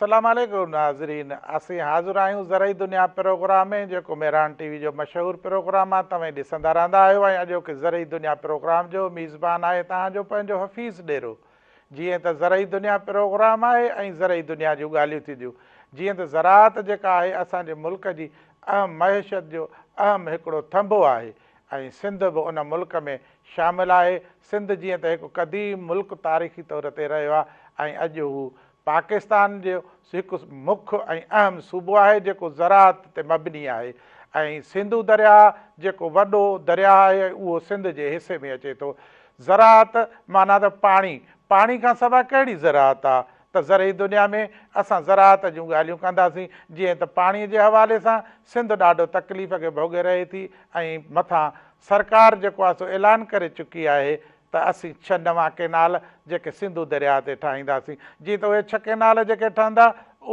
السلام عليڪم ناظرين اسين حاضر آهيون زرعي دنيا پروگرام ۾ جيڪو مهراڻ ٽي وي جو مشهور پروگرام آهي توهين ڏسندا رهندا آهيو ۽ اڄوڪي زرعي دنيا پروگرام جو ميزبان آهي توهان جو پنهنجو حفيظ ڏيرو جيئن ته زرعي دنيا پروگرام آهي ۽ زرعي دنيا جون ڳالهيون ٿينديون. جيئن ته زراعت جيڪا آهي اسان جي ملڪ جي اهم معيشت جو اهم هڪڙو ٿنڀو آهي ۽ سنڌ به ان ملڪ ۾ شامل آهي. سنڌ جيئن ته هڪ قديم ملڪ تاريخي طور تي رهيو آهي ۽ اڄ هو پاڪستان جو هڪ مک ۽ اهم صوبو آهي جيڪو زراعت تي مبني آهي ۽ سنڌو درياهه جيڪو وڏو درياهه آهي اهو سنڌ جي حصي ۾ اچي ٿو. زراعت معنيٰ ته پاڻي، پاڻي کان سواء ڪهڙي زراعت آ؟ ته زرعي دنيا ۾ اسان زراعت جون ڳالهيون ڪنداسين، جيئن ته پاڻي جي حوالي سان سنڌ ڏاڍو تڪليف کي ڀوڳي رهي ٿي ۽ مٿان سرڪار جيڪو آ سو اعلان ڪري چڪي آهي ته اسين ڇهه نوان ڪينال جيڪي سنڌو درياهه تي ٺاهينداسين، جيئن ته اهي ڇهه ڪينال جيڪي ٺهندا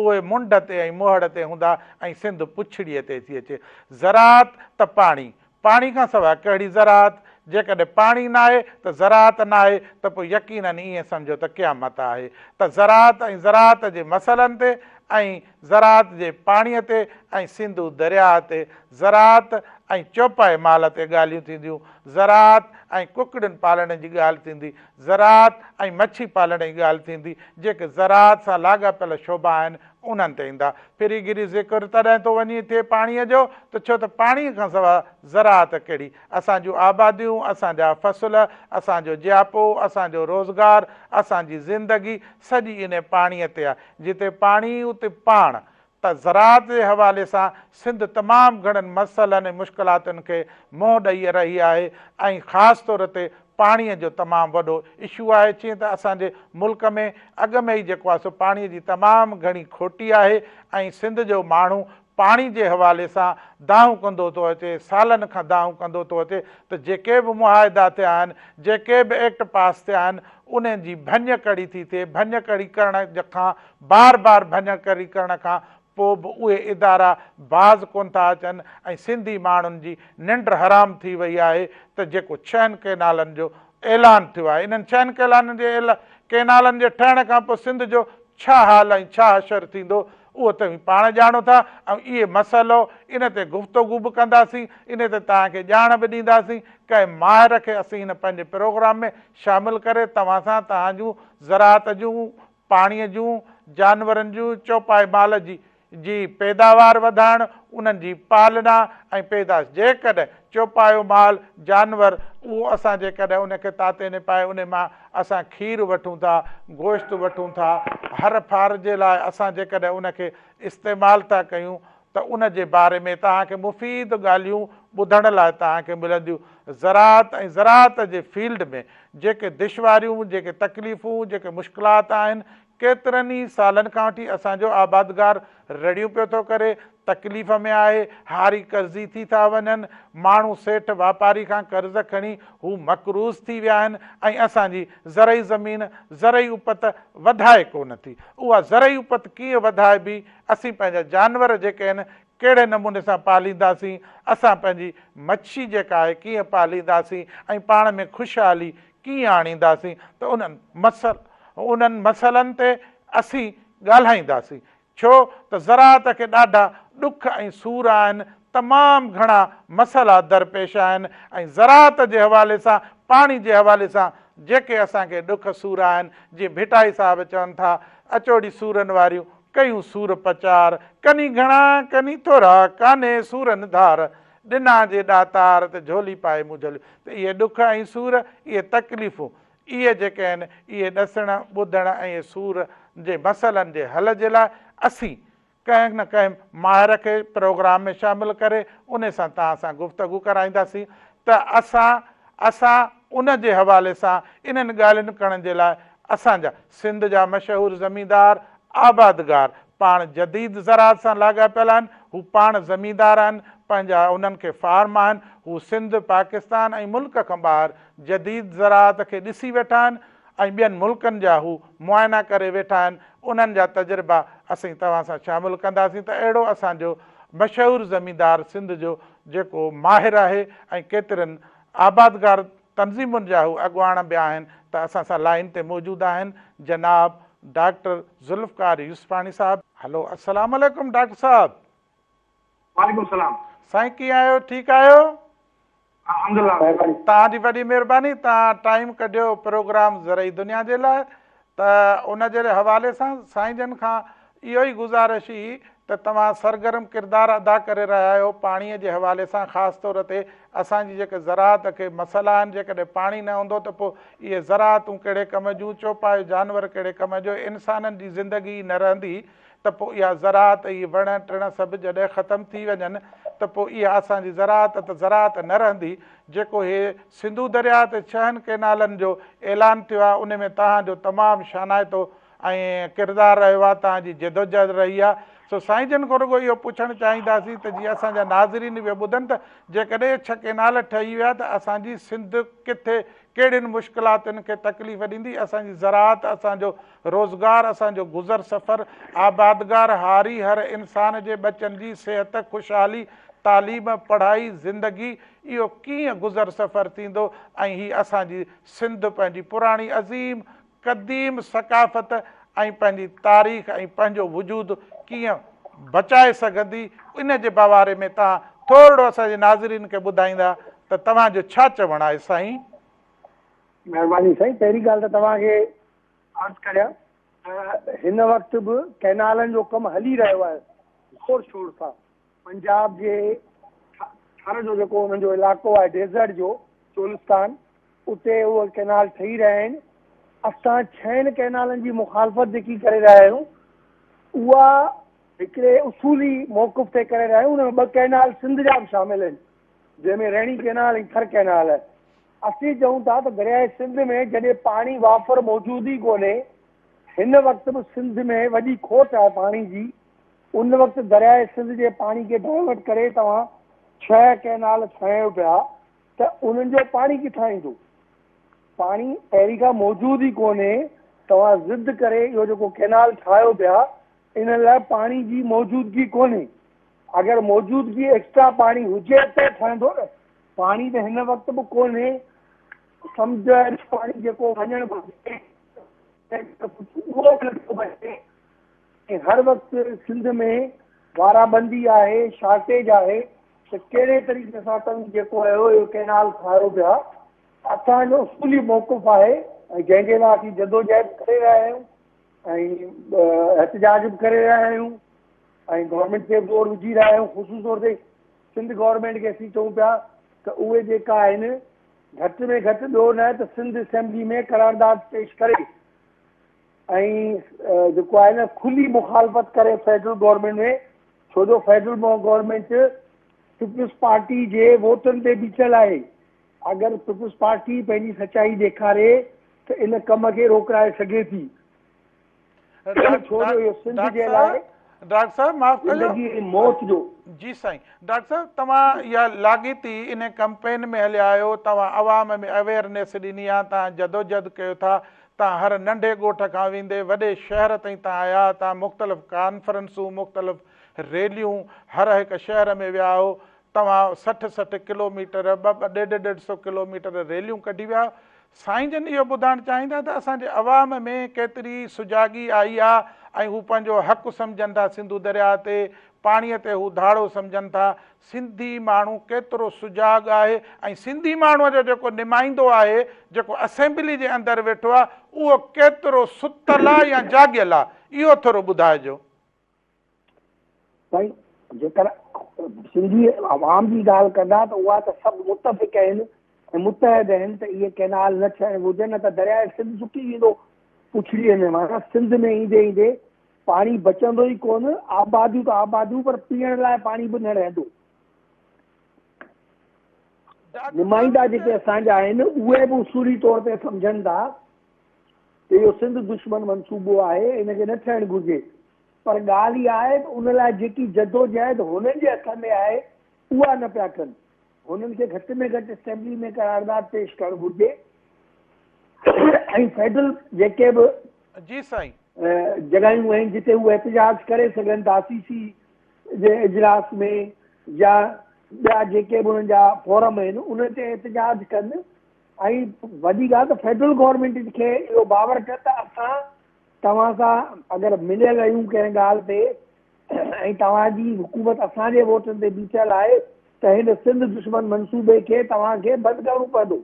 اهي منڍ تي ۽ مهڙ تي هوندا ۽ سنڌ پڇڙيء تي ٿي اچي. زراعت ته پاڻي، پاڻي کان سواء ڪهڙي زراعت؟ جيڪڏهن پاڻي ناهي ته زراعت ناهي ته پوء يقينن ائين سمجهو ته قيامت آهي ته زراعت ۽ زراعت جي مسئلن تي ۽ زراعت جي پاڻي تي ۽ سنڌو درياهه تي زراعت ۽ چوپائي مال تي ڳالهيون ٿينديون، زراعت ۽ ڪڪڙين پالڻ جي ڳالهه ٿيندي، زراعت ۽ مڇي پالڻ جي ڳالهه ٿيندي، جيڪي زراعت سان لاڳاپيل شعبا آهن انهن تي ايندا. ڦري گهري ذڪر تڏهن ٿو وڃي ٿئي پاڻيء جو ته ڇو ته پاڻيء کان سواء زراعت ڪهڙي؟ اسان جون آباديون، اسان جا فصل، اسان جو جياپو، اسان جو روزگار، اسان جي زندگي سڄي انهي پاڻيء تي آهي. جتي پاڻي اتي پاڻ. ته زراعت جي حوالي سان سنڌ تمام گهڻن مسئلن ۽ مشڪلاتن کي منهن ڏئي رهي آهي ۽ خاص طور تي پاڻيء جو تمام وڏو اشو آهي چيئن ته اسان جي ملڪ ۾ اڳ ۾ ئي جيڪو آهي سو پاڻيء جي تمام گهڻي کوٽي آهي ۽ سنڌ جو ماڻهو پاڻي جي حوالي سان دانهون ڪندو ٿو اچي سالن کان دانهون ڪندو ٿو اچي ته جيڪي به معاهدا ٿيا آهن جيڪي به ايڪٽ پاس ٿيا آهن انهن جي ڀڃڪڙي ٿي ٿئي ڀڃڪڙي ڪرڻ کان بار بار ڀڃڪڙي ڪرڻ کان پوء به اهي ادارا باز ڪونه ٿا اچن ۽ سنڌي ماڻهن جي ننڊ حرام ٿي وئي آهي ته جيڪو ڇهن ڪئنالن جو اعلان ٿيو آهي انهن ڇهن ڪئنالن جي ڪئنالن جي ٺهڻ کان پوء سنڌ جو ڇا حال ۽ ڇا حشر ٿيندو اهو توهين پاڻ ڄاڻو ٿا ۽ اهي مسئلو ان تي گفتگو به ڪنداسين ان تي توهان کي ڄاڻ به ڏينداسين ڪنهن ماهر کي اسين هن پنهنجي پروگرام ۾ شامل ڪري توهان سان توهان جون زراعت جون پاڻيء جون، جانورن جون، چوپائي مال جي جي پيداوار وڌائڻ، انهن جي پالنا ۽ پيدائش. جيڪڏهن چوپايو مال، جانور، اهو اسان جيڪڏهن ان کي تاتي نپائي ان مان اسان کير وٺون ٿا، گوشت وٺون ٿا، هر ڦار جي لاء اسان جيڪڏهن ان کي استعمال ٿا ڪيون ته ان جي باري ۾ توهان کي مفيد ڳالهيون ٻڌڻ لاء توهان کي ملنديون. زراعت ۽ زراعت جي فيلڊ ۾ جيڪي دشواريون، جيڪي تڪليفون، جيڪي مشڪلات آهن، ڪيترن ئي سالن کان وٺي اسان جو آبادگار رڙيون پيو ٿو ڪري، تڪليف ۾ آهي، هاري قرضي ٿي ٿا وڃن، ماڻهو سيٺ واپاري کان قرض کڻي هو مقروض ٿي ويا آهن ۽ اسان جي زرعي زمين، زرعي اپت وڌائي ڪونه ٿي. اها زرعي اپت ڪيئن وڌائبي؟ اسين پنهنجا جانور جيڪي آهن ڪهڙي نموني سان پالينداسين، اسان پنهنجي مڇي جيڪا آهي ڪيئن پالينداسين ۽ پاڻ ۾ خوشحالي ڪيئن آڻينداسين ته انهن انهن مسئلن تي اسين ڳالهائينداسين ڇو ته زراعت کي ڏاڍا ڏک ۽ سور آهن تمام گهڻا مسئلا درپيش آهن ۽ زراعت جي حوالي سان پاڻي جي حوالي سان جيڪي اسان کي ڏک سور آهن جيئن ڀٽائي صاحب چون ٿا اچوڙي سورن واريون ڪيون سور پچار، ڪني گهڻا ڪني ٿورا، ڪانهي سورن ڌار، ڏنا جي ڏاتار ته جهولي پائي مون جهليو. ته اهي ڏک ۽ سور، اهي تڪليفون، اهي جيڪي آهن، اهي ڏسڻ، ٻڌڻ ۽ اهي سور جي مسئلن جي حل جي لاء اسين ڪنهن نه ڪنهن ماهر کي پروگرام ۾ شامل ڪري انهي سان توهان سان گفتگو ڪرائينداسين ته اسان اسان ان جي حوالي سان انهن ڳالهين ڪرڻ جي لاء اسان جا سنڌ جا مشهور زميندار، آبادگار پاڻ جديد زراعت سان لاڳاپيل آهن، هو پاڻ زميندار آهن، پنهنجا انهن کي فارم آهن، هو سنڌ، پاڪستان ۽ ملڪ کان ٻاهر جديد زراعت کي ڏسي ويٺا آهن ۽ ٻين ملڪن جا هو معائنا ڪري ويٺا آهن، انهن جا تجربا اسين توهان سان شامل ڪنداسين ته اهڙو اسان جو مشهور زميندار سنڌ جو جيڪو ماهر آهي ۽ ڪيترن آبادگار تنظيمن جا هو اڳواڻ به آهن ته اسان سان لائين تي موجود آهن جناب ڊاڪٽر ذوالفقار يوسفاڻي صاحب. هلو السلام عليڪم ڊاڪٽر صاحب. وعليڪم السلام. سائين ڪيئن آهيو ٺيڪ آهيو. الحمدلله مهرباني. توهان جي وڏي مهرباني توهان ٽائيم ڪڍيو پروگرام زرعي دنيا جي لاء ته ان جي حوالي سان سائين جن کان اهو ئي گذارش هئي ته توهان سرگرم ڪردار ادا ڪري رهيا آهيو پاڻي جي حوالي سان خاص طور تي اسان جي جيڪي زراعت کي مسئلا آهن جيڪڏهن پاڻي نه هوندو ته پوء اهي زراعتون ڪهڙي ڪم جون چوپايو جانور ڪهڙي ڪم جو انسانن جي زندگي ئي نه رهندي ته پوء اها زراعت، اهي وڻ ٽڻ سڀ جڏهن ختم ٿي وڃن ته پوء اها اسان جي زراعت ته زراعت نه رهندي. جيڪو هي سنڌو درياء تي ڇهن ڪئنالن جو اعلان ٿيو آهي ان ۾ توهان جو تمام شانائتو ۽ ڪردار رهيو آهي، توهان جي جدوجهد رهي آهي. سو سائين جن کان رڳو اهو پڇڻ چاهينداسين ته جيئن اسان جا ناظرين به ٻڌن ته جيڪڏهن اهي ڇهه ڪئنال ٺهي ويا ته اسان جي سنڌ ڪٿي ڪهڙين مشڪلاتن کي تڪليف ڏيندي، اسان جي زراعت، اسان جو روزگار، اسان جو گذر سفر، آبادگار، هاري، هر انسان جي ٻچن جي صحت، خوشحالي، تعليم، پڙهائي، زندگي، اهو ڪيئن گذر سفر ٿيندو ۽ هي اسان جي سنڌ پنهنجي پراڻي عظيم قديم ثقافت ۽ پنهنجي تاريخ ۽ پنهنجو وجود ڪيئن بچائي سگهندي ان جي بواري ۾ توهان ٿورڙو اسان جي ناظرين کي ٻڌائيندا ته توهان جو ڇا چوڻ آهي سائين. مهرباني سائين پهرين ڳالهه ته توهان کي عرض ڪريان ته هن وقت به ڪئنالن جو ڪم هلي رهيو آهي زور شور سان پنجاب جي ٿر جو جيڪو انهن جو علائقو آهي ڊيزرٽ جو چولستان اتي اهي ڪئنال ٺهي رهيا آهن اسان ڇهن ڪئنالن جي مخالفت جيڪي ڪري رهيا آهيون اها هڪڙي اصولي موقف تي ڪري رهيا آهيون ان ۾ ٻه ڪئنال سنڌ جا به شامل آهن جنهن ۾ ريڻي ڪئنال ۽ ٿر ڪئنال آهي اسين چئون ٿا ته درياء سنڌ ۾ جڏهن پاڻي وافر موجود ئي ڪونهي، هن وقت به سنڌ ۾ وڏي کوٽ آهي پاڻي جي، ان وقت درياء سنڌ جي پاڻي کي ڊائيورٽ ڪري توهان ڇهه ڪئنال ٺاهيو پيا ته انهن جو پاڻي ڪٿان ايندو؟ پاڻي پهرين کان موجود ئي ڪونهي، توهان ضد ڪري اهو جيڪو ڪئنال ٺاهيو پيا انهن لاء پاڻي جي موجودگي ڪونهي، اگر موجودگي ايڪسٽرا پاڻي هجي ته ٺهندو نه. پاڻي ته هن وقت به ڪونهي، سمنڊ جو پاڻي جيڪو وڃڻ گهرجي اهو به نٿو وڃي ۽ هر وقت سنڌ ۾ وارابندي آهي، شارٽيج آهي ته ڪهڙي طريقي سان توهين جيڪو آهي اهو ڪئنال ٺاهيو پيا. اسان جو اصولي موقف آهي ۽ جنهن جي لاء اسين جدوجهد ڪري رهيا آهيون ۽ احتجاج به ڪري رهيا آهيون ۽ گورنمينٽ تي به زور وجهي رهيا آهيون خصوصي طور تي سنڌ گورنمينٽ کي اسين چئون پيا ته اهي جيڪا آهن گهٽ ۾ گهٽ ٻيو نه ته سنڌ اسيمبلي ۾ قرارداد پيش ڪري ۽ جيڪو آهي نه کلي مخالفت ڪري فيڊرل گورنمينٽ ۾ ڇو جو فيڊرل گورنمينٽ پيپلز پارٽي جي ووٽن تي بيٺل آهي اگر پيپلز پارٽي پنهنجي سچائي ڏيکاري ته ان ڪم کي روڪرائي سگهي ٿي ڇو جو اهو سنڌ جي لاء ڊاڪٽر صاحب معاف ڪجو زندگي ۽ موت جو. جي سائين ڊاڪٽر صاحب توهان اها لاڳيتي ان ڪمپين ۾ هليا آهيو توهان عوام ۾ اويئرنيس ڏني آهي توهان جدوجهد ڪيو ٿا توهان هر ننڍي ڳوٺ کان ويندي وڏي شهر تائين توهان آيا توهان مختلف ڪانفرنسون مختلف ريليون هر هڪ شهر ۾ ويا آهيو توهان 60 60 ڪلو ميٽر ٻه ٻه ڏيڍ ڏيڍ سو ڪلو ميٽر ريليون ڪڍي ويا آهيو سائين جن اهو ٻڌائڻ چاهيندا ته اسان جي عوام ۾ ڪيتري سجاڳي آئي آ ۽ هو پنهنجو حق سمجهن ٿا سنڌو درياء تي پاڻي تي هو ڌاڙو سمجهن ٿا سنڌي ماڻهو ڪيترو سجاڳ آهي ۽ سنڌي ماڻهو جو جيڪو نمائندو آهي جيڪو اسيمبلي جي اندر ويٺو آ اهو ڪيترو ستل آ يا جاڳيل آ اهو ٿورو ٻڌائجو. سائين جيڪر سنڌي عوام جي ڳالهه ڪندا ته اها ته سڀ متفق آهن ۽ متحد آهن ته اهي ڪئنال نه ٺهڻ گهرجن نه ته درياء سنڌ سڪي ويندو پڇڙيء ۾ معنيٰ سنڌ ۾ ايندي ايندي پاڻي بچندو ئي ڪونه آباديون ته آباديون پر پيئڻ لاء پاڻي به نه رهندو. نمائندا جيڪي اسان جا آهن اهي به اصولي طور تي سمجهن ٿا ته اهو سنڌ دشمن منصوبو آهي ان کي نه ٺهڻ گهرجي پر ڳالهه اها آهي ته ان لاء جيڪي جدوجهد هنن جي هٿ ۾ آهي اها نه پيا ڪن. هنن کي گهٽ ۾ گهٽ اسيمبلي ۾ قرارداد پيش ڪرڻ گهرجي ۽ فيڊرل جيڪي به جي سائين. جڳهيون آهن جتي هو احتجاج ڪري سگهن ٿا سي سي جي اجلاس ۾ يا ٻيا جيڪي به انهن جا فورم آهن انهن تي احتجاج ڪن ۽ وڏي ڳالهه ته فيڊرل گورنمينٽ کي اهو باور ڪن ته اسان توهان سان اگر مليل آهيون ڪنهن ڳالهه تي ۽ توهان جي حڪومت اسان جي ووٽن تي بيٺل آهي ته هن سنڌ دشمن منصوبي کي توهان کي بند ڪرڻو پوندو.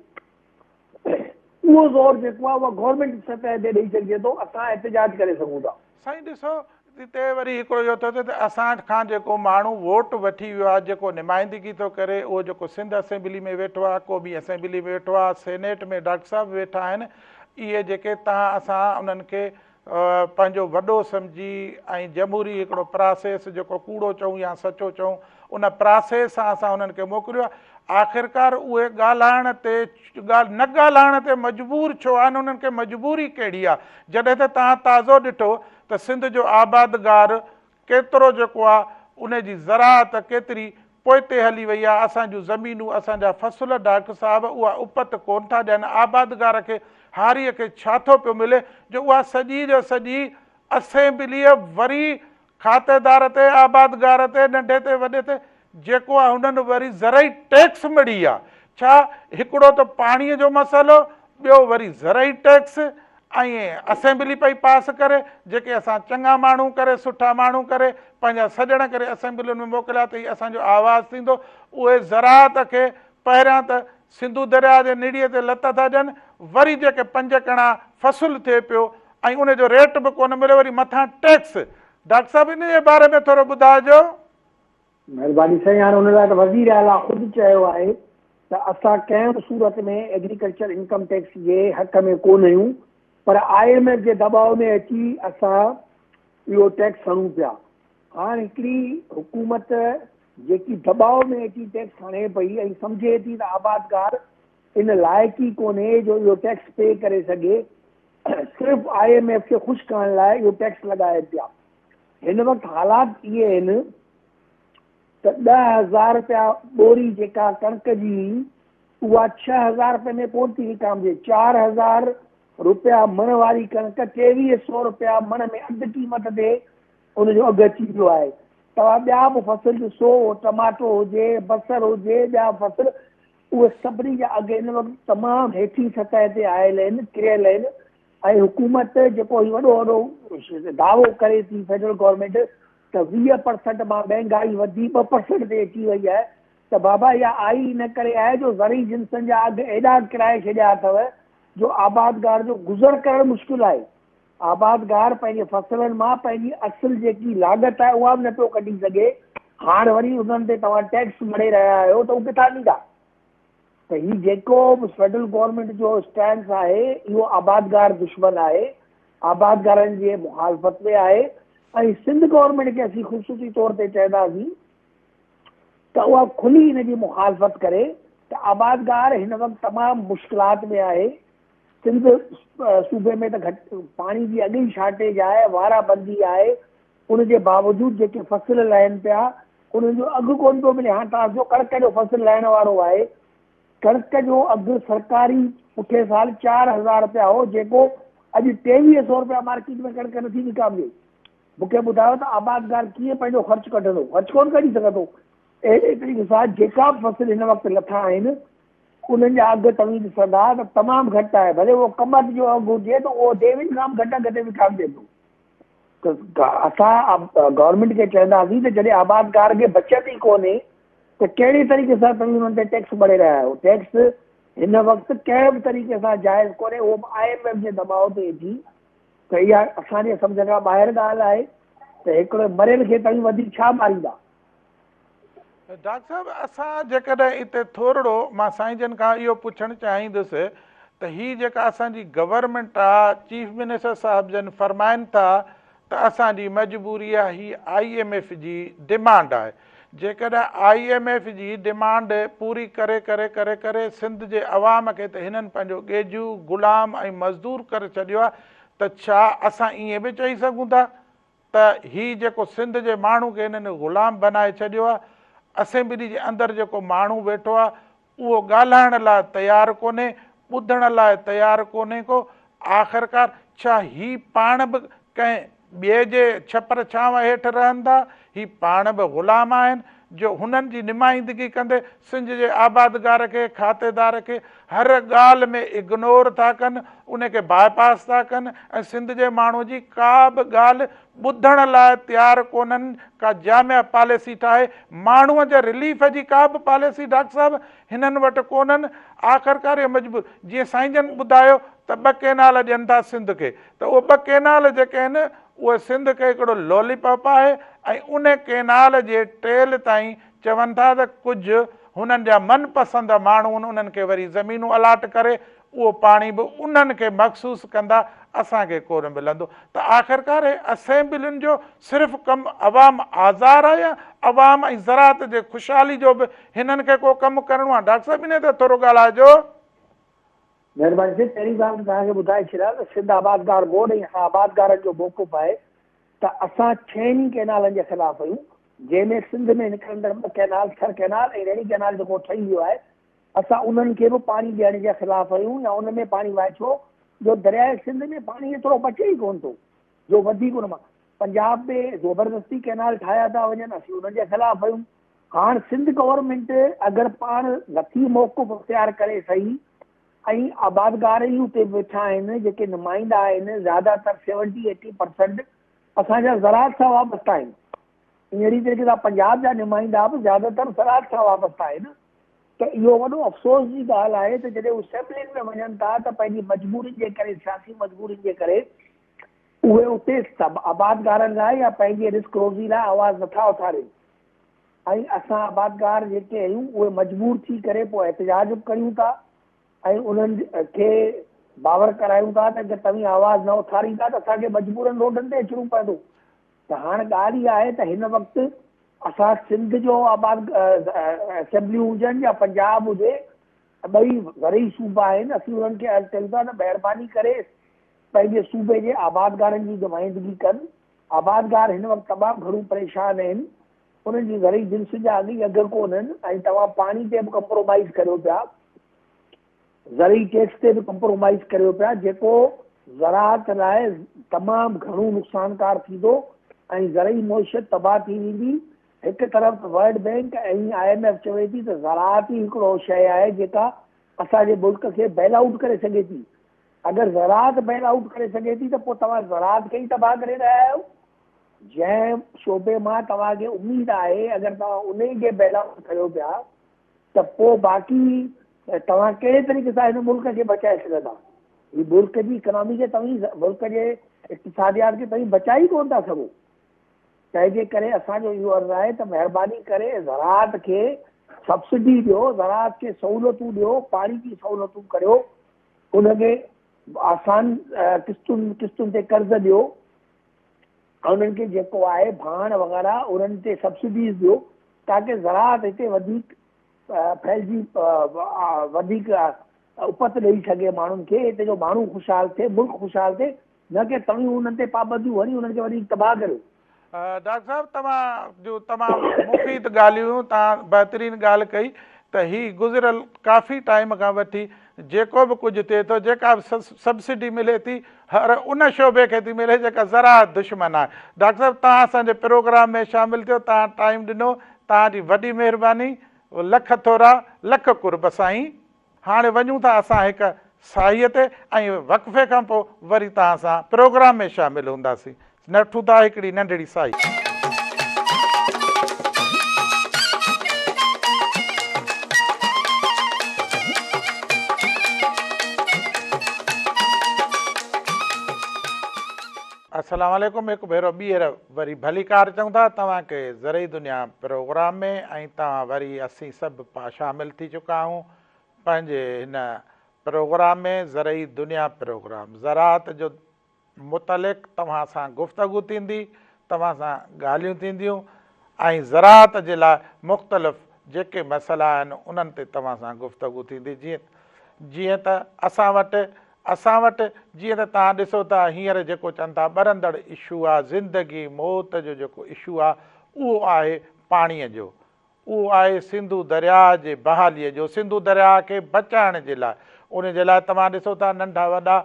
اهو زور جيڪو آهي اهو گورنمينٽ سطح تي ڏئي سگهجي ٿو، اسان احتجاج ڪري سگهون ٿا. سائين ڏسو هتي وري هڪڙو اهو ٿو ٿئي ته اسان کان جيڪو ماڻهو ووٽ وٺي ويو آهي، جيڪو نمائندگي ٿو ڪري، اهو جيڪو سنڌ اسيمبلي ۾ ويٺو آهي، قومي اسيمبلي ۾ ويٺو آهي، سينيٽ ۾ ڊاڪٽر صاحب ويٺا آهن، اهي جيڪي توهان اسان انهن کي پنهنجو وڏو سمجهي ۽ جمهوري هڪڙو پراسيس جيڪو ڪوڙو چئون يا سچو چئون ان پراسيس سان اسان انهن کي موڪليو آهي آخرڪار اهي ڳالهائڻ تي ڳالهه نه ڳالهائڻ تي مجبور ڇو آهن انهن کي مجبوري ڪهڙي آهي جڏهن ته توهان تازو ڏٺو ته سنڌ جو آبادگار ڪيترو جيڪو آ ان جي زراعت ڪيتري پوئتي هلي وئي آ، اسان جون زمينون اسان جا فصل ڊاڪٽر صاحب اها اپت ڪون ٿا ڏين، آبادگار کي هاريء کي ڇا ٿو پيو ملي جو اها سڄي جو سڄي اسيمبليء وري کاتيدار تي آبادگار تي ننڍي تي وڏي تي جيڪو آ هنن وري زرعي ٽيڪس مڙهي آ، ڇا هڪڙو ته پاڻيء جو مسئلو ٻيو وري زرعي ٽيڪس ۽ اسيمبلي پئي پاس ڪري، جيڪي اسان چڱا ماڻهو ڪري، سٺا ماڻهو ڪري، پنهنجا سڄڻ ڪري اسيمبلين ۾ موڪليا ته هي اسان جو آواز ٿيندو، اهي زراعت کي پهريان ته سنڌو درياء جي نڙيء تي لت ٿا ڏين، وري جيڪي پنج ڪڻا فصل ٿئي پيو ۽ ان جو ريٽ به ڪونه مليو وري مٿان ٽيڪس. ڊاڪٽر صاحب ان جي باري ۾ ٿورو ٻڌائجو. مهرباني سائين هاڻي ان لاء ته وزير اعليٰ خود چيو آهي ته اسان ڪنهن به صورت ۾ ايگريڪلچر انڪم ٽيڪس جي حق ۾ ڪونه آهيون پر I M F جي دٻاء ۾ اچي اسان اهو ٽيڪس هڻون پيا هاڻ هڪڙي حڪومت جيڪي دٻاء ۾ اچي ٽيڪس هڻي پئي ۽ سمجهي ٿي ته آبادگار ان لائق ئي ڪونهي جو اهو ٽيڪس پي ڪري سگهي صرف I M F کي خوش ڪرڻ لاء اهو ٽيڪس لڳائي پيا هن وقت حالات اهي آهن ته 10,000 رپيا ٻوري جيڪا ڪڻڪ جي هئي اها 6,000 رپين ۾ ڪونه ٿي وڪامجي، 4,000 رپيا مڻ واري ڪڻڪ 2300 رپيا مڻ ۾ اڌ قيمت تي ان جو اگهه اچي ويو آهي. توهان ٻيا به فصل ڏسو اهو ٽماٽو هجي، بصر هجي، ٻيا فصل اهي سڀني جا اگهه هن وقت تمام هيٺين سطح تي آيل آهن، ڪريل آهن. ۽ حڪومت جيڪو هي وڏو وڏو دعوو ڪري ٿي فيڊرل گورنمينٽ ته 20 پرسنٽ مان مهنگائي وڌي 2 پرسنٽ تي اچي وئي آهي ته بابا اها آئي ان ڪري آهي جو زرعي جنسن جا اگهه ايڏا ڪرائي ڇڏيا اٿو جو آبادگار جو گذر ڪرڻ مشڪل آهي آبادگار پنهنجي فصلن مان پنهنجي اصل جيڪي لاڳت آهي اها به نه پيو ڪڍي سگهي هاڻ وري انهن تي توهان ٽيڪس مڙهي رهيا آهيو ته هو ڪٿان ڏيندا؟ ته هي جيڪو به فيڊرل گورنمينٽ جو اسٽينس آهي اهو آبادگار دشمن آهي، آبادگارن جي مخالفت ۾ آهي ۽ سنڌ گورنمينٽ کي اسين خصوصي طور تي چونداسين ته اها کلي ان جي مخالفت ڪري ته آبادگار هن وقت تمام مشڪلات ۾ آهي، سنڌ صوبي ۾ ته گهٽ پاڻي جي اڳ ئي شارٽيج آهي، وارا بندي آهي، ان جي باوجود جيڪي فصل لهن پيا انهن جو اگهه ڪونه پيو ملي. هاڻ تازو ڪڻڪ جو فصل لهڻ وارو آهي. ڪڻڪ جو اگهه سرڪاري پٺئين سال 4000 رپيا هو جيڪو اڄ 2300 رپيا مارڪيٽ ۾ ڪڻڪ نٿي وڪامجي. مون کي ٻڌايو ته آبادگار ڪيئن پنهنجو خرچ ڪڍندو؟ خرچ ڪونه ڪڍي سگهندو. اهڙي طريقي سان جيڪا به فصل هن وقت لٿا آهن انهن جا اگهه توهين ڏسندا ته تمام گهٽ آهي. ڀلي اهو ڪمند جو اگهه هجي ته اهو ديوين کان به گهٽ اگهه تي وڪامجي ٿو. ته اسان گورنمينٽ کي چونداسين ته جڏهن آبادگار کي بچت ئي ڪونهي ته ڪهڙي طريقي سان توهين انهن تي ٽيڪس مڙهي رهيا آهيو، ٽيڪس هن وقت ڪنهن به طريقي سان جائز ڪونهي، اهو به I M F جي دٻاء تي اچي ته اها اسان جي سمجهه کان ٻاهر ڳالهه آهي ته هڪڙي مريل کي توهين وڌيڪ ڇا ماريندا. ڊاڪٽر صاحب اسان جيڪڏهن اتي ٿورڙو مان سائين جن کان اهو پڇڻ چاهيندس ته هي جيڪا اسان جي گورنمينٽ آ چيف منسٽر صاحب جن فرمائن ٿا ته اسان جي مجبوري آ هي I M F جي ڊمانڊ آهي جيڪڏهن I M F جي ڊمانڊ پوري ڪري ڪري ڪري ڪري سنڌ جي عوام کي ته هنن پنهنجو ڳيجهو غلام ۽ مزدور ڪري ڇڏيو آ ته ڇا اسان ائين به چئي سگهون ٿا ته هي جيڪو سنڌ جي ماڻهو کي هنن غلام بنائي ڇڏيو آهي، اسيمبلي جي اندر جيڪو ماڻهو ويٺو آهي اهو ڳالهائڻ لاء تيار ڪونهي، ٻڌڻ لاء تيار ڪونهي ڪو، آخرڪار ڇا هي پاڻ به ڪنهن ٻئي جي ڇپر ڇانو هيٺ رهن ٿا، هي پاڻ به غلام آهن، جو هنن جي نمائندگي ڪندي سنڌ جي آبادگار کي، کاتيدار کي هر ڳالهه ۾ اگنور ٿا ڪن، ان کي باء پاس ٿا ڪن ۽ سنڌ جي ماڻهو جي ڪا به ڳالهه ٻڌڻ لاء تيار ڪونهن، ڪا جامع پاليسي ٺاهي ماڻهو جي رليف جي ڪا به پاليسي ڊاڪٽر صاحب هنن وٽ ڪونهن، آخرڪار اهي مجبور جيئن سائين جن ٻڌايو ته ٻه ڪينال ڏين ٿا سنڌ کي ته اهي ٻه ڪينال جيڪي آهن اهي سنڌ کي هڪڙو لولي پاپ آهي ۽ ان ڪينال جي ٽيل تائين چون ٿا ته ڪجهه هنن جا من پسند ماڻهو آهن انهن کي وري زمينون الاٽ ڪري اهو پاڻي به انهن کي مخصوص ڪندا اسان کي ڪونه ملندو ته آخرڪار هي اسيمبلين جو صرف ڪم عوام آزار آهي يا عوام ۽ زراعت جي خوشحالي جو به هنن کي ڪو ڪم ڪرڻو آهي ڊاڪٽر صاحب انهي تي ٿورو ڳالهائجو. مهرباني سائين پهرين ڳالهه ته توهان کي ٻڌائي ڇڏيان ته سنڌ آبادگار بورڊ ۽ اسان آبادگارن جو موقف آهي ته اسان ڇهن ئي ڪئنالن جي خلاف آهيون جنهن ۾ سنڌ ۾ نڪرندڙ ٻه canal Thar canal ۽ Rainee canal جيڪو ٺهي ويو آهي اسان انهن کي به پاڻي ڏيڻ جي خلاف آهيون يا ان ۾ پاڻي وهائي ڇو جو درياء سنڌ ۾ پاڻي ايترو بچي ئي ڪونه ٿو جو وڌيڪ ان مان پنجاب ۾ زبردستي ڪئنال ٺاهيا ٿا وڃن اسين انهن جي خلاف آهيون هاڻ سنڌ گورنمينٽ اگر پاڻ نٿي موقف اختيار ڪري سهي ۽ آبادگار ئي اتي ويٺا آهن جيڪي نمائندا آهن زياده تر سيونٽي ايٽي پرسنٽ اسان جا زراعت سان وابسته آهن اهڙي طريقي سان پنجاب جا نمائندا به زياده تر زراعت سان وابسته آهن ته اهو وڏو افسوس جي ڳالهه آهي ته جڏهن هو اسيمبلين ۾ وڃن ٿا ته پنهنجي مجبورين جي ڪري سياسي مجبورين جي ڪري اهي اتي آبادگارن لاء يا پنهنجي رزق روزي لاء آواز نٿا اٿارين ۽ اسان آبادگار جيڪي آهيون اهي مجبور ٿي ڪري پوء احتجاج به ڪريون ٿا ۽ انهن کي باور ڪرايون ٿا ته اگر توهين آواز نه اٿاريندا ته اسان کي مجبورن روڊن تي اچڻو پوندو ته هاڻ ڳالهه اها آهي ته هن وقت اسان سنڌ جو آباد اسيمبليون هجن يا پنجاب هجي ٻئي زرعي صوبا آهن اسين انهن کي عرض ڪيون ٿا ته مهرباني ڪري پنهنجي صوبي جي آبادگارن جي نمائندگي ڪن. آبادگار هن وقت تمام گهڻو پريشان آهن، انهن جي زرعي جنسن جا اڳ ئي اگهه ڪونهن ۽ توهان پاڻي تي به ڪمپرومائيز ڪريو پيا، زرعي ٽيڪس تي به ڪمپرومائيز ڪريو پيا، جيڪو زراعت لاء تمام گهڻو نقصانڪار ٿيندو ۽ زرعي معيشت تباهه ٿي ويندي. هڪ طرف ته world bank ۽ I M F چوي ٿي ته زراعت ئي هڪڙو شيء آهي جيڪا اسان جي ملڪ کي بيل آئوٽ ڪري سگهي ٿي، اگر زراعت بيل آئوٽ ڪري سگهي ٿي ته پوء توهان زراعت کي ئي تباهه ڪري رهيا آهيو. جنهن شعبي مان توهان کي اميد آهي اگر توهان انهي کي بيل آئوٽ ڪريو پيا ته پوء باقي توهان ڪهڙي طريقي سان هن ملڪ کي بچائي سگهندا؟ هي ملڪ جي اڪنامي کي توهين ملڪ جي اقتصاديات کي توهين بچائي ئي ڪونه ٿا سگهو. تنهن جي ڪري اسان جو اهو عرض آهي ته مهرباني ڪري زراعت کي سبسڊي ڏيو، زراعت کي سهولتون ڏيو، پاڻي جي سهولتون ڪريو، ان کي آسان قسطن قسطن تي قرض ڏيو ۽ انهن کي جيڪو آهي ڀاڻ وغيره انهن تي سبسڊيز ڏيو تاڪه زراعت هتي وڌيڪ ڦهلجي وڌيڪ اپت ڏئي سگهي ماڻهن کي هتي جو ماڻهو خوشحال ٿئي ملڪ خوشحال ٿئي نه ڪي توهين انهن تي پابنديون هڻي انهن کي وڌيڪ تباهه ڪريو. ڊاڪٽر صاحب توهان جون تمام مفيد ڳالهيون هيون توهان بهترين ڳالهه ڪئي ته هي گذريل ڪافي ٽائيم کان وٺي جيڪو به ڪجهه ٿئي ٿو جيڪا به سبسڊي ملي ٿي هر ان شعبي کي ٿي ملي جيڪا زراعت دشمن آهي ڊاڪٽر صاحب توهان اسان جي پروگرام ۾ شامل ٿيو توهان ٽائيم ڏنو توهان جي وڏي مهرباني لک ٿورا لک قرب سائين. هاڻي وڃون ٿا اسان هڪ ساهيء تي ۽ وقفي کان پوء وري توهان سان پروگرام ۾ شامل هونداسين. وٺون ٿا هڪڙي ننڍڙي ساهي. السلام عليڪم هڪ ڀيرو ٻيهر وري ڀليڪار چئون ٿا توهان کي زرعي دنيا پروگرام ۾ ۽ توهان وري اسين سڀ شامل ٿي چڪا آهيون پنهنجي هن پروگرام ۾ زرعي دنيا پروگرام زراعت جو متعلق توهان سان گفتگو ٿيندي توهان سان ڳالهيون ٿينديون ۽ زراعت جي لاء مختلف جيڪي مسئلا آهن انهن تي توهان سان گفتگو ٿيندي جيئن جيئن ته اسان وٽ اسان وٽ جيئن ته توهان ڏسو ٿا هينئر جيڪو چون ٿا ٻرندڙ اشو آ زندگي موت جو جيڪو اشو آ اهو آهي پاڻي جو اهو آهي سنڌو درياهه جي بحاليء جو، سنڌو درياهه کي بچائڻ جي لاء. ان جي لاء توهان ڏسو ٿا ننڍا وڏا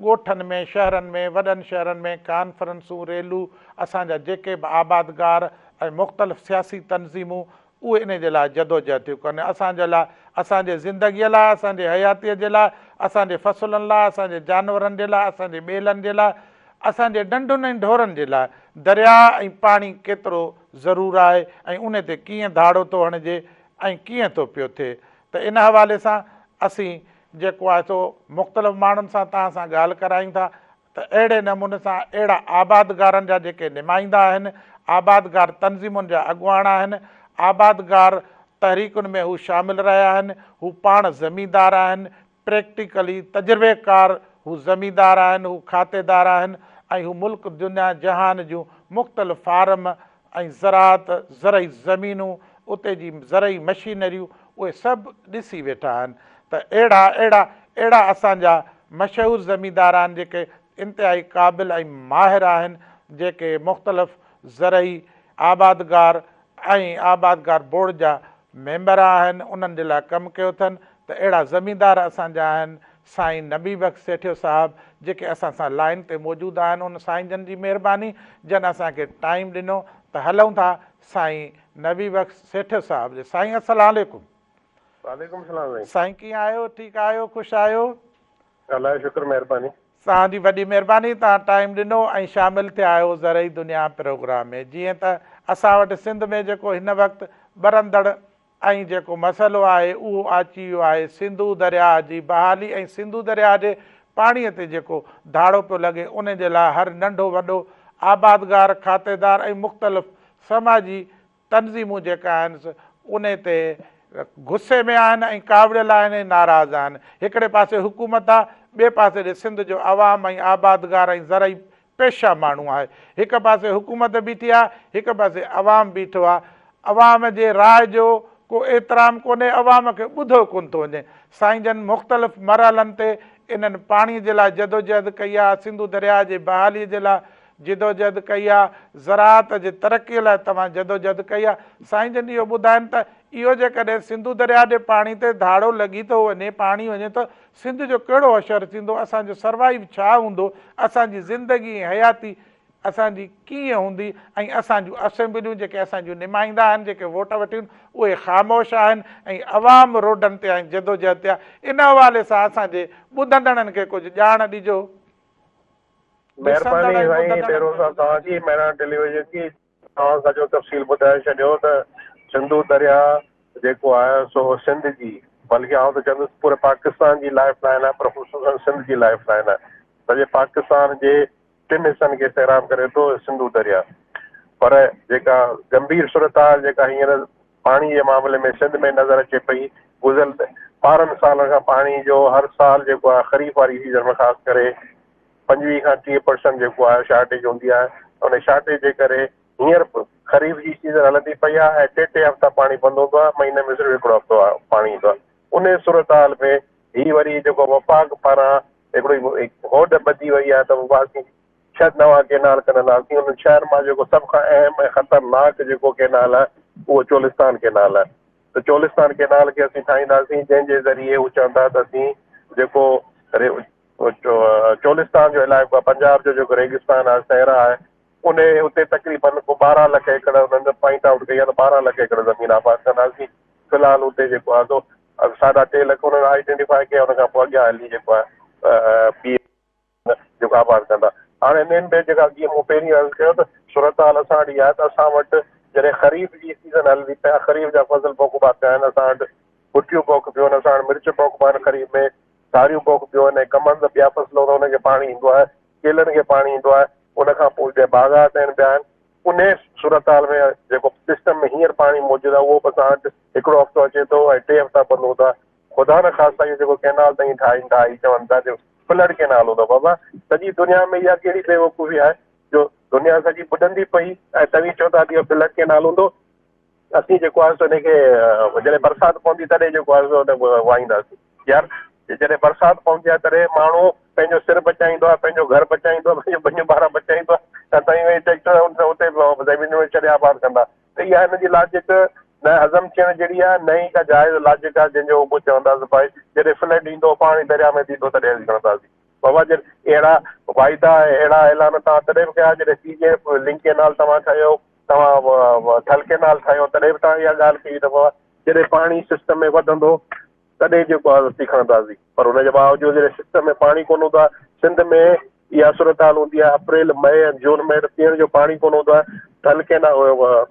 ڳوٺن ۾ شهرن ۾ وڏن شهرن ۾ ڪانفرنسون ريلو اسان جا جيڪي به آبادگار ۽ مختلف سياسي تنظيمون اهي انهي جي لاء جدوجهد ٿيون ڪن. اسان جي لاء، اسان جي زندگيء لاء، اسان جي حياتيء جي لاء، اسان جي فصلن لاء، اسان جي جانورن جي لاء، اسان جي ٻيلن جي لاء، اسان جي ڍنڍن ۽ ڍورن جي لاء درياء ۽ پاڻي ڪيترو ضرور آهي ۽ انهي تي ڪيئن ڌاڙو ٿو هڻجي ۽ ڪيئن ٿو پيو ٿئي ته ان حوالي سان اسين جيڪو آهي سو مختلف ماڻهن سان توهان سان ڳالهه ڪرايون ٿا ته اهڙي نموني سان اهڙا آبادگارن جا جيڪي نمائندا آهن، آبادگار تنظيمن جا اڳواڻ آهن، آبادگار تحريڪن ۾ هو شامل رهيا آهن، هو پاڻ زميندار آهن، پريڪٽيڪلي تجربيڪار هو زميندار آهن، هو کاتيدار آهن ۽ هو ملڪ دنيا جهان جون مختلف فارم ۽ زراعت، زرعي زمينون، اتي جي زرعي مشينريون اهي سڀ ڏسي ويٺا آهن ته اهڙا اهڙا اهڙا اسان جا مشهور زميندار آهن جيڪي انتهائي قابل ۽ ماهر آهن جيڪي مختلف زرعي آبادگار ۽ آبادگار بورڊ جا ميمبر آهن انهن جي لاء ڪم ڪيو اٿن ته اهڙا زميندار اسان جا آهن سائين نبي بخش سيٺيو صاحب جيڪي اسان سان لائين تي موجود آهن ان سائين جن جي مهرباني جن اسان کي ٽائيم ڏنو ته هلون ٿا سائين نبي بخش سيٺيو صاحب جي سائين السلام عليڪم. وعليڪم السلام سائين. سائين ڪيئن آهيو ٺيڪ آهيو خوش آهيو. الله جو شڪر مهرباني. توهان جي وڏي مهرباني توهان ٽائيم ڏنو ۽ شامل ٿيا آهيو زرعي دنيا پروگرام ۾ جيئن ته اسان وٽ سنڌ ۾ جيڪو هن وقت ٻرندڙ ۽ جيڪو مسئلو آهي اهو اچي ويو آهي سنڌو درياهه جي بحالي ۽ سنڌو درياهه جي پاڻي تي جيڪو ڌاڙو پيو لڳي ان جي لاء هر ننڍو وڏو آبادگار کاتيدار ۽ مختلف سماجي تنظيمون جيڪا آهن سي انهي تي غصي ۾ آهن ۽ ڪاوڙيل آهن ۽ ناراض آهن. هڪڙي پاسي حڪومت آ، ٻئي پاسي ڏي سنڌ جو عوام ۽ آبادگار ۽ زرعي پيشه ماڻهو آهي. هڪ پاسي حڪومت بيٺي آ، هڪ پاسي عوام بيٺو آ. عوام جي راء جو ڪو احترام ڪونهي، عوام کي ٻڌو ڪونه ٿو وڃي. سائين جن مختلف مرحلن تي انهن پاڻي جي لاء جدوجهد ڪئي آ، سنڌو درياهه جي بحالي جي لاء جدوجهد ڪئي آ، زراعت جي ترقي لاء توهان جدوجهد ڪئي آ، سائين جن اهو ٻڌائن ته اهو جيڪڏهن سنڌو درياء جي پاڻي تي ڌاڙو لڳي ٿو وڃي، پاڻي وڃي ته سنڌ جو ڪهڙو حشر ٿيندو، اسان جو سروائيو ڇا هوندو، اسان جي زندگي ۽ حياتي اسان جي ڪيئن هوندي ۽ اسان جون اسيمبليون جيڪي اسان جون نمائندا آهن، جيڪي ووٽ وٺين اهي خاموش آهن ۽ عوام روڊن تي ۽ جدوجهد تي آهي، ان حوالي سان اسان جي ٻڌندڙن کي ڪجهه ڄاڻ ڏجو. مهرباني سائين پيرو صاحب توهان جي مهراڻ ٽيليويزن جي توهان سڄو تفصيل ٻڌائي ڇڏيو ته سنڌو درياء جيڪو آهي سو سنڌ جي بلڪه آئون ته چوندس پوري پاڪستان جي لائف لائن آهي پر خصوصن سنڌ جي لائف لائن آهي سڄي پاڪستان جي ٽن حصن کي سيراب ڪري ٿو سنڌو درياء پر جيڪا گنڀير صورتحال جيڪا هينئر پاڻي جي معاملي ۾ سنڌ ۾ نظر اچي پئي گذريل 12 سالن کان پاڻي جو هر سال جيڪو آهي خريف واري سيزن ۾ خاص ڪري 25 کان 30 پرسنٽ جيڪو آهي شارٽيج هوندي آهي ان شارٽيج جي ڪري هينئر به خريف جي سيزن هلندي پئي آهي ۽ ٽي ٽي هفتا پاڻي بند هوندو آهي مهيني ۾ صرف هڪڙو هفتو پاڻي ايندو آهي ان صورتحال ۾ هي وري جيڪو وفاق پاران هڪڙو هوڏ ٻڌي وئي آهي ته بابا اسين ڇهه نوان ڪينال ڪڍنداسين انهن شهر مان جيڪو سڀ کان اهم ۽ خطرناڪ جيڪو ڪينال آهي اهو چولستان ڪينال آهي ته چولستان ڪينال کي اسين ٺاهينداسين جنهن جي ذريعي هو چون ٿا ته اسين جيڪو چولستان جو علائقو آهي پنجاب جو جيڪو ريگستان آهي صحرا آهي ان اتي تقريبن ڪو 12 لک ايڪڙ انهن پوائنٽ آئوٽ ڪئي آهي ته 12 لک ايڪڙ زمين آباد ڪنداسين في الحال اتي جيڪو آهي سو ساڍا ٽي لک انهن آئيڊينٽيفائي ڪيا ان کان پوء اڳيان هلي جيڪو آهي ٻي جيڪو آباد ڪندا. هاڻي انهن ۾ جيڪا جيئن مون پهرين عرض ڪيو ته صورتحال اسان وٽ اها آهي ته اسان وٽ جڏهن خريف جي سيزن هلندي پئي آهي خريف جا فصل پوکبا پيا آهن اسان وٽ ڦٽيون پوکبيون آهن اسان وٽ مرچ پوکبا آهن خريف ۾ ساريون پوکبيون آهن ۽ ڪمند ٻيا فصل هوندا انهن کي پاڻي ايندو آهي ڪيلن کي پاڻي ايندو آهي ان کان پوء جي باغات آهن ٻيا آهن انهي صورتحال ۾ جيڪو سسٽم ۾ هينئر پاڻي موجود آهي اهو به اسان وٽ هڪڙو هفتو اچي ٿو ۽ ٽي هفتا بند هوندا خدا نه خواسته اهو جيڪو ڪينال تائين ٺاهين ٿا هي چون ٿا جو فلڊ ڪينال هوندو بابا سڄي دنيا ۾ اها ڪهڙي بيوقوفي آهي جو دنيا سڄي ٻڏندي پئي ۽ توهين چئو ٿا ته اهو فلڊ ڪينال هوندو اسين جيڪو آهي سو ان کي جڏهن برسات پوندي تڏهن جيڪو آهي سو وهائينداسين يار جڏهن برسات پوندي آهي تڏهن ماڻهو پنهنجو سر بچائيندو آهي پنهنجو گهر بچائيندو آهي پنهنجو ٻنيون ٻارا بچائيندو آهي ۽ توهين ويهي ٽريڪٽر اتي زمين ۾ ڇڏي آباد ڪندا ته اها هن جي لاجڪ نه هضم ٿيڻ جهڙي آهي نه ئي ڪا جائز لاجڪ آهي جنهن جو هو چونداسين ڀائي جڏهن فلڊ ايندو پاڻي درياء ۾ ٿيندو تڏهن اسين کڻنداسين. بابا جڏهن اهڙا واعدا ۽ اهڙا اعلان توهان تڏهن به ڪيا جڏهن سي جي لنڪ ڪينال توهان ٺاهيو. توهان ٿل ڪينال ٺاهيو تڏهن به توهان اها ڳالهه ڪئي ته بابا جڏهن پاڻي سسٽم ۾ وڌندو تڏهن جيڪو آهي اسين کڻنداسين پر ان جي باوجود جڏهن سسٽم ۾ پاڻي ڪونه هوندو آهي سنڌ ۾ اها صورتحال هوندي آهي اپريل مئي ۽ جون ۾ ته پيئڻ جو پاڻي ڪونه هوندو آهي ٿل ڪينال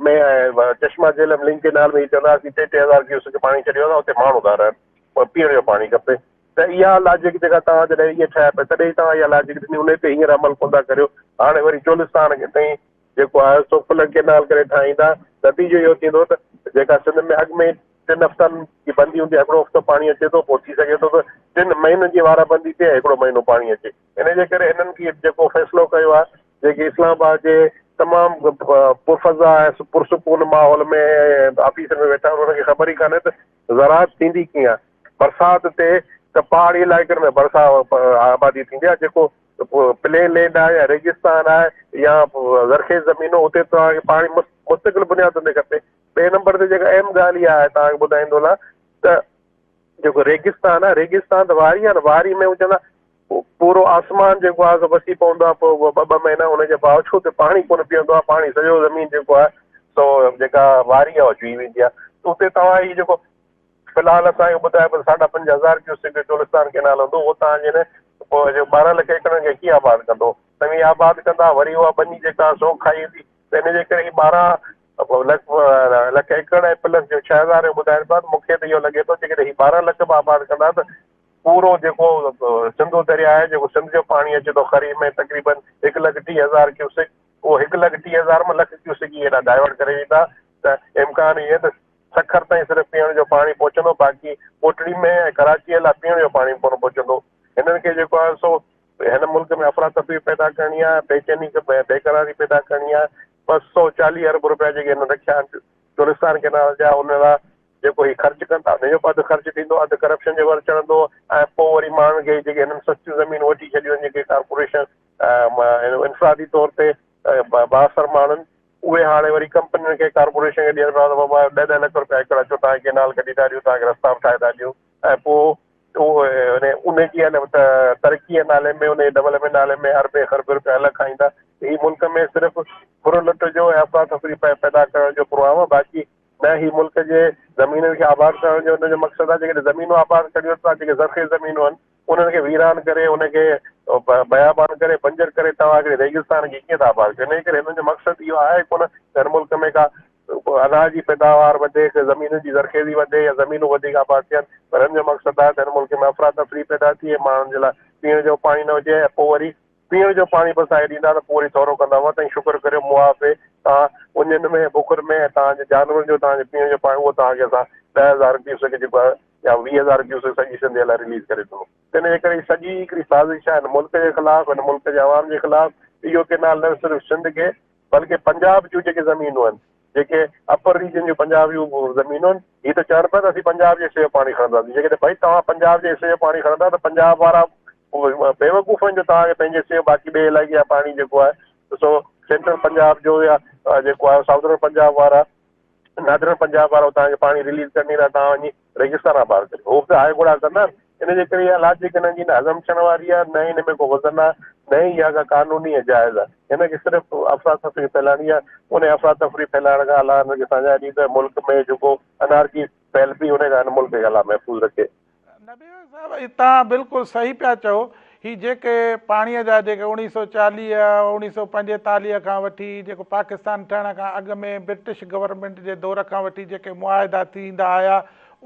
۾ ۽ چشما جهلم لنڪ ڪينال ۾ هي چوندا اسين ٽي 3000 ڪيوسڪ پاڻي ڇڏيو آهي اتي ماڻهو ٿا رهن پر پيئڻ جو پاڻي کپي ته اها لاجڪ جيڪا توهان جڏهن ائين ٺاهيا پئي تڏهن توهان اها لاجڪ ڏني ان تي هينئر عمل ڪونه ٿا ڪريو هاڻي وري چولستان کي تئين جيڪو آهي سو فلڊ ڪينال ڪري ٺاهيندا، نتيجو اهو ٿيندو ته جيڪا سنڌ ۾ اڳ ۾ ٽن هفتن جي بندي هوندي هڪڙو هفتو پاڻي اچي ٿو پوء ٿي سگهي ٿو ته ٽن مهينن جي وارا بندي ٿئي ۽ هڪڙو مهينو پاڻي اچي ان جي ڪري هنن کي جيڪو فيصلو ڪيو آهي جيڪي اسلام آباد جي تمام پرفضا ۽ پرسڪون ماحول ۾ آفيسن ۾ ويٺا آهن انهن کي خبر ئي ڪانهي ته زراعت ٿيندي ڪيئن آهي برسات تي ته پهاڙي علائقن ۾ برسات آبادي ٿيندي آهي جيڪو ته پوء پلين لينڊ آهي يا ريگستان آهي يا زرخيز زمين اتي توهان کي پاڻي مستقل بنيادن تي کپي. ٻئي نمبر تي جيڪا اهم ڳالهه اها آهي توهان کي ٻڌائيندو هلان ته جيڪو ريگستان آهي ريگستان ته واري آهي نه واري ۾ هو چوندا پورو آسمان جيڪو آهي سو وسي پوندو آهي پوء ٻه ٻه مهينا ان جي باوجود پاڻي ڪونه پيئندو آهي پاڻي سڄو زمين جيڪو آهي سو جيڪا واري آهي اها جوئي ويندي آهي ته اتي توهان هي جيڪو في الحال اسان کي ٻڌايو پيو ته ساڍا 5000 ڪيوسڪ جو چولستان ڪئنال هوندو اهو توهان جي نه پوء جو 12 لک ايڪڙن کي ڪيئن آباد ڪندو توهين آباد ڪندا وري اها ٻني جيڪا سو کائي ويندي ته ان جي ڪري هي 12 لک لک ايڪڙ ۽ پلس جو 6000 جو ٻڌائين پيا ته مون کي ته اهو لڳي ٿو جيڪڏهن هي 12 لک به آباد ڪندا ته پورو جيڪو سنڌو درياء آهي جيڪو سنڌ جو پاڻي اچي ٿو خريف ۾ تقريبن هڪ لک 30,000 ڪيوسڪ اهو هڪ لک 30,000 مان لک ڪيوسڪ ئي هيڏانهن ڊائيورٽ ڪري ويندا ته امڪان اهي ته سکر تائين صرف پيئڻ جو پاڻي پهچندو باقي ڪوٽڙي ۾ ۽ ڪراچيء لاء پيئڻ جو پاڻي به ڪونه پهچندو. هنن کي جيڪو آهي سو هن ملڪ ۾ افراتفري پيدا ڪرڻي آهي، بيچيني بيقراري پيدا ڪرڻي آهي. 240 ارب روپيا جيڪي هنن رکيا آهن چولستان ڪئنال جا ان لاء جيڪو هي خرچ ڪن ٿا ان جو به اڌ خرچ ٿيندو، اڌ ڪرپشن جي ور چڙهندو ۽ پوء وري ماڻهن کي جيڪي هنن سستيون زمينون وٺي ڇڏيون آهن جيڪي ڪارپوريشن انفرادي طور تي بااثر ماڻهن اهي هاڻي وري ڪمپنين کي ڪارپوريشن کي ڏين پيا ته بابا ڏهه ڏهه لک روپيا ايڪڙ اچو توهان کي ڪينال ڪڍي ٿا ڏيون توهان کي رستا به ٺاهي ٿا ڏيون ۽ پوء اهي ان جي ترقي جي نالي ۾ ان جي ڊولپمينٽ نالي ۾ اربين خربين روپيا الڳ کائيندا هي ملڪ ۾ صرف ڦر لٽ جو ۽ افراتفري پيدا ڪرڻ جو پروگرام آهي باقي نه هي ملڪ جي زمينن کي آباد ڪرڻ جو ان جو مقصد آهي جيڪڏهن زمينون آباد ڪرڻيون ته جيڪي زرخيز زمينون آهن انهن کي ويران ڪري، ان کي بيابان ڪري، بنجر ڪري توهان هڪڙي ريگستان کي ڪيئن ٿا آباد ڪيو؟ انهيء ڪري هنن جو مقصد اهو آهي ڪونه ته هن ملڪ ۾ ڪا اناج جي پيداوار وڌي، ڪا زمينن جي زرخيزي وڌي يا زمينون وڌيڪ آباد ٿين، پر هنن جو مقصد آهي ته هن ملڪ ۾ افراتفري پيدا ٿئي، ماڻهن جي لاء پيئڻ جو پاڻي نه هجي ۽ پوء وري پيئڻ جو پاڻي به اسان کي ڏيندا ته پوء وري ٿورو ڪندا هئا ته شڪر ڪريو معافي توهان اڃن ۾ بکر ۾ ۽ توهان جي جانورن جو توهان جي پيئڻ جو پاڻي اهو توهان کي اسان 10,000 ڪيوسڪ جيڪو آهي يا 20,000 ڪيوسڪ سڄي سنڌ لاء رليز ڪري ڏنو. تنهن جي ڪري هي سڄي هڪڙي سازش آهي هن ملڪ جي خلاف، هن ملڪ جي عوام جي خلاف. اهو ڪينال نه صرف سنڌ کي بلڪه پنجاب جون جيڪي زمينون آهن، جيڪي اپر ريجن جون پنجاب جون زمينون آهن، هي ته چون پيا ته اسين پنجاب جي حصي جو پاڻي کڻنداسين. جيڪڏهن ڀئي توهان پنجاب جي حصي جو پاڻي کڻندا ته پنجاب وارا بيوقوف آهن جو توهان کي پنهنجي حصي جو باقي ٻئي علائقي جا پاڻي جيڪو آهي سو سينٽرل پنجاب جو يا جيڪو آهي سائودرن پنجاب وارا نادرن پنجاب وارا توهان کي پاڻي رليز ڪري ڏيندا توهان وڃي ريگستان آباد ڪريو هو به هاء گهوڙا ڪندا ان جي ڪري اها لاجڪ هنن جي نه هضم ٿيڻ واري آهي نه هن ۾ ڪو وزن آهي نه ئي اها ڪا قانوني ۽ جائز آهي هن کي صرف افراتفري ڦهلائڻي آهي ان افراتفري ڦهلائڻ کان الله هن کي ساڃاهه ڏي ته ملڪ ۾ جيڪو انارڪي ڦهلبي ان کان هن ملڪ کي الله محفوظ رکي. نبي بخش صاحب اي توهان بلڪل صحيح پيا چئو هي جيڪي پاڻي جا جيڪي اوڻيهه سو چاليهه اوڻيهه سو پنجيتاليهه کان وٺي جيڪو پاڪستان ٺهڻ کان اڳ ۾ برٽش گورنمينٽ جي دور کان وٺي جيڪي معاهدا ٿيندا آيا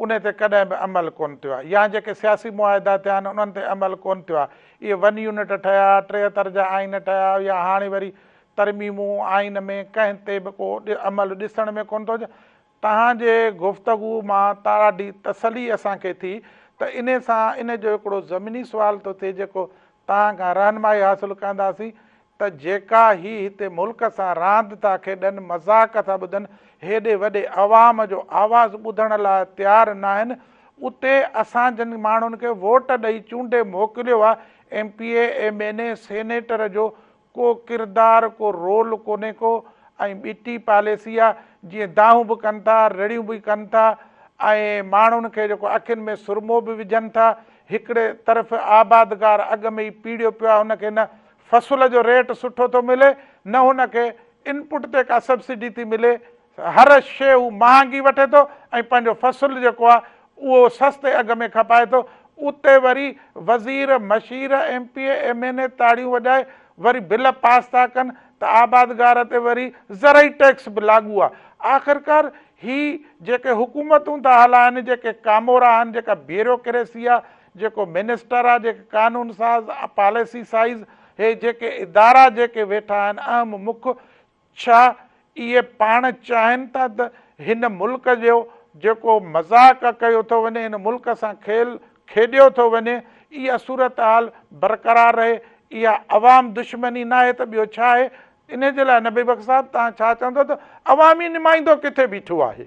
انهي تي ڪڏهن به عمل ڪونه ٿيو آهي يا جيڪي سياسي معاهدا ٿيا آهن انهن تي عمل ڪونه ٿيو آهي اهي ون يونٽ ٺهيا 73 جا آئين ٺهيا يا هاڻي وري ترميمون آئين ۾ ڪنهن تي به ڪو عمل ڏسڻ ۾ ڪونه ٿو اچي توهان جي گفتگو مان ڏاڍي تسلي اسان کي ٿي ته انهي سان ان جو هڪڙو ضمني سوال ٿو ٿئي جيڪو توهان کان رهنمائي حاصل ڪنداسين ته جيڪا هي هتي ملڪ سان راند ٿا کيڏن مذاق ٿا ٻڌن هيڏي وڏي عوام جو آواز ٻڌڻ لاء تيار ناهن اتي اسان جن ماڻهن کي ووٽ ڏئي چونڊي موڪليو آ M P A M N A senator جو ڪو ڪردار ڪو رول ڪونهي ڪو ۽ ٻٽي پاليسي آ جيئن دانهون به ڪن ٿا رڙيون به ڪن ٿا ۽ ماڻهن کي جيڪو اکين ۾ سرمو به وجهن ٿا هڪڙي طرف آبادگار اڳ ۾ ئي پيڙيو پيو آ هن کي نه فصل جو ريٽ سٺو ٿو ملي نه هن کي انپٽ تي ڪا سبسڊي ٿي ملي، هر شيء هو مهانگي وٺي ٿو ۽ پنهنجو فصل جيڪو آهي اهو سستي اگهه ۾ کپائي ٿو، اتي وري وزير، مشير، M P A, M N A تاڙيون وڄائي وري بل پاس ٿا ڪن ته آبادگار تي وري زرعي ٽيڪس به لاڳو آهي. آخرڪار هي جيڪي حڪومتون ٿا هلائن، جيڪي ڪامورا آهن، جيڪا بيوروڪريسي آهي، جيڪو منسٽر آهي، جيڪي قانون ساز، پاليسي سائز، هي جيڪي ادارا جيڪي ويٺا آهن اهم مک، ڇا اهي پاڻ چاهين ٿا ته هن ملڪ جو جيڪو مذاق ڪيو ٿو وڃي، هن ملڪ سان کيل کيڏيو ٿو وڃي، اها صورتحال برقرار رهي، اها عوام دشمني ناهي ته ٻيو ڇا آهي؟ انهي جي لاء نبي بخش صاحب توهان ڇا چوندو ته عوامي نمائندو ڪٿي بيٺو آهي؟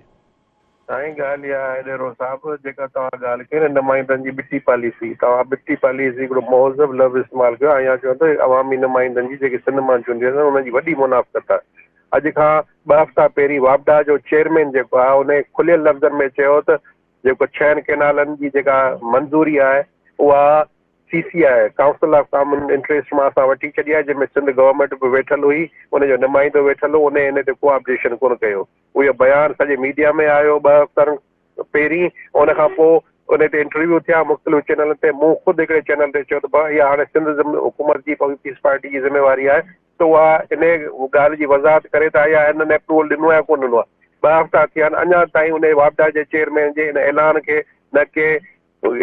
سائين ڳالهه اها آهي ڏيرو صاحب جيڪا توهان ڳالهه ڪئي نه نمائندن جي ٻٽي پاليسي توهان ٻٽي پاليسي هڪڙو مهذب لفظ استعمال ڪيو آهي يا چوان ته عوامي نمائندن جي جيڪي سنڌ مان چونڊيل آهن انهن جي وڏي منافقت آهي اڄ کان ٻه هفتا پهرين واپڊا جو چيئرمين جيڪو آهي ان کليل لفظن ۾ چيو ته جيڪو ڇهن ڪينالن جي جيڪا منظوري آهي اها C C I, council of common interest, مان اسان وٺي ڇڏي آهي جنهن ۾ سنڌ گورنمينٽ به ويٺل هئي ان جو نمائندو ويٺل هو ان ان تي ڪو آبجيڪشن ڪونه ڪيو اهو بيان سڄي ميڊيا ۾ آيو ٻه هفتن پهرين ان کان پوء ان تي انٽرويو ٿيا مختلف چينلن تي مون خود هڪڙي چينل تي چيو ته ڀاء اها هاڻي سنڌ حڪومت جي پيپلز پارٽي جي ذميواري آهي ته اها ان ڳالهه جي وضاحت ڪري ته آيا هنن اپروول ڏنو آهي يا ڪونه ڏنو آهي ٻه هفتا ٿيا آهن اڃا تائين ان واپڊا جي چيئرمين جي ان اعلان کي نه ڪنهن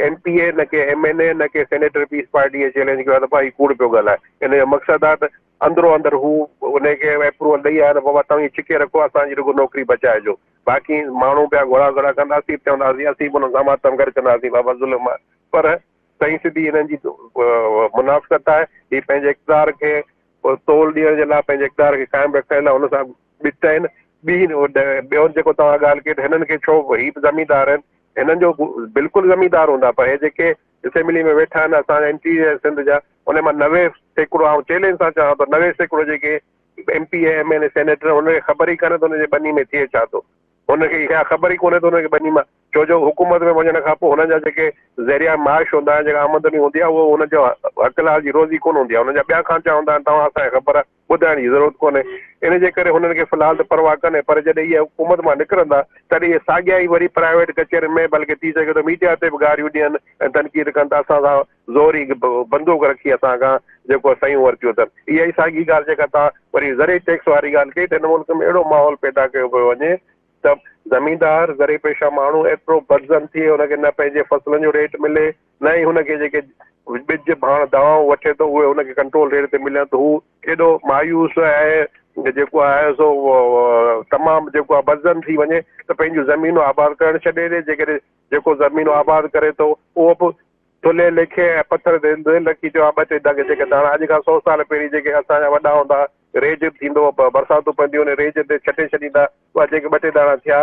ايم پي اي نه ڪنهن ايم اين اي نه ڪنهن سينيٽر پيپلز پارٽي کي چئلينج ڪيو آهي ته ڀاء هي ڪوڙ پيو ڳالهائي ان جو مقصد آهي ته اندرو اندر هو ان کي اپروول ڏئي آيا آهن بابا توهين ڇڪي رکو اسان جي رڳو نوڪري بچائجو باقي ماڻهو پيا گهوڙا گهوڙا ڪنداسين چونداسين اسين به انهن سان ماتم گڏ ڪنداسين بابا ظلم آهي پر سئين سڌي هنن جي منافقت آهي هي پنهنجي اقتدار کي تول ڏيڻ جي لاء پنهنجي اقتدار کي قائم رکڻ لاء هن سان ٻٽ آهن ٻي ٻيو جيڪو توهان ڳالهه ڪئي ته هنن کي ڇو هي به زميندار آهن هنن جو بلڪل زميندار هوندا پر هي جيڪي اسيمبلي ۾ ويٺا آهن اسان جا انٽيريئر سنڌ جا ان مان 90% آئون چئلينج سان چوان ٿو 90% جيڪي M P A M N A senator هن کي خبر ئي ڪانهي ته هن جي ٻني ۾ ٿئي ڇا ٿو هن کي اها خبر ئي ڪونهي ته هن کي ٻني مان ڇو جو حڪومت ۾ وڃڻ کان پوء هنن جا جيڪي ذريعا معاش هوندا آهن جيڪا آمدني هوندي آهي اهو هن جو حق لال جي روزي ڪونه هوندي آهي هنن جا ٻيا خانچا هوندا آهن توهان اسان کي خبر آهي ٻڌائڻ جي ضرورت ڪونهي. ان جي ڪري هنن کي في الحال ته پرواهه ڪانهي پر جڏهن اهي حڪومت مان نڪرندا تڏهن اهي ساڳيا ئي وري پرائيويٽ ڪچهرين ۾ بلڪه ٿي سگهي ٿو ميڊيا تي به گاريون ڏين ۽ تنقيد ڪن ته اسان سان زوري بندوق رکي اسان کان جيڪو صحيحون ورتيون اٿن. اها ئي ساڳي ڳالهه جيڪا توهان وري زرعي ٽيڪس واري ڳالهه ڪئي ته هن ملڪ ۾ اهڙو ماحول پيدا ڪيو پيو وڃي ته زميندار، زرعي پيشه ماڻهو ايترو بدظن ٿئي هن کي نه پنهنجي فصلن جو ريٽ ملي نه ئي هن کي جيڪي ٻج ڀاڻ دوائون وٺي ٿو اهي هن کي ڪنٽرول ريٽ تي ملن ته هو ايڏو مايوس ۽ جيڪو آهي سو تمام جيڪو آهي بدظن ٿي وڃي ته پنهنجون زمينون آباد ڪرڻ ڇڏي ڏي جيڪڏهن جيڪو زمينون آباد ڪري ٿو اهو به ٿلهي ليکي ۽ پٿر تي دل رکي چيو آهي ٻه ٽي دڳ جيڪي داڻا اڄ کان سو سال پهرين جيڪي اسان جا وڏا هوندا ريج به ٿيندو هو برساتون پونديون ان ريج تي ڇٽي ڇڏيندا اها جيڪي ٻه ٽي داڻا ٿيا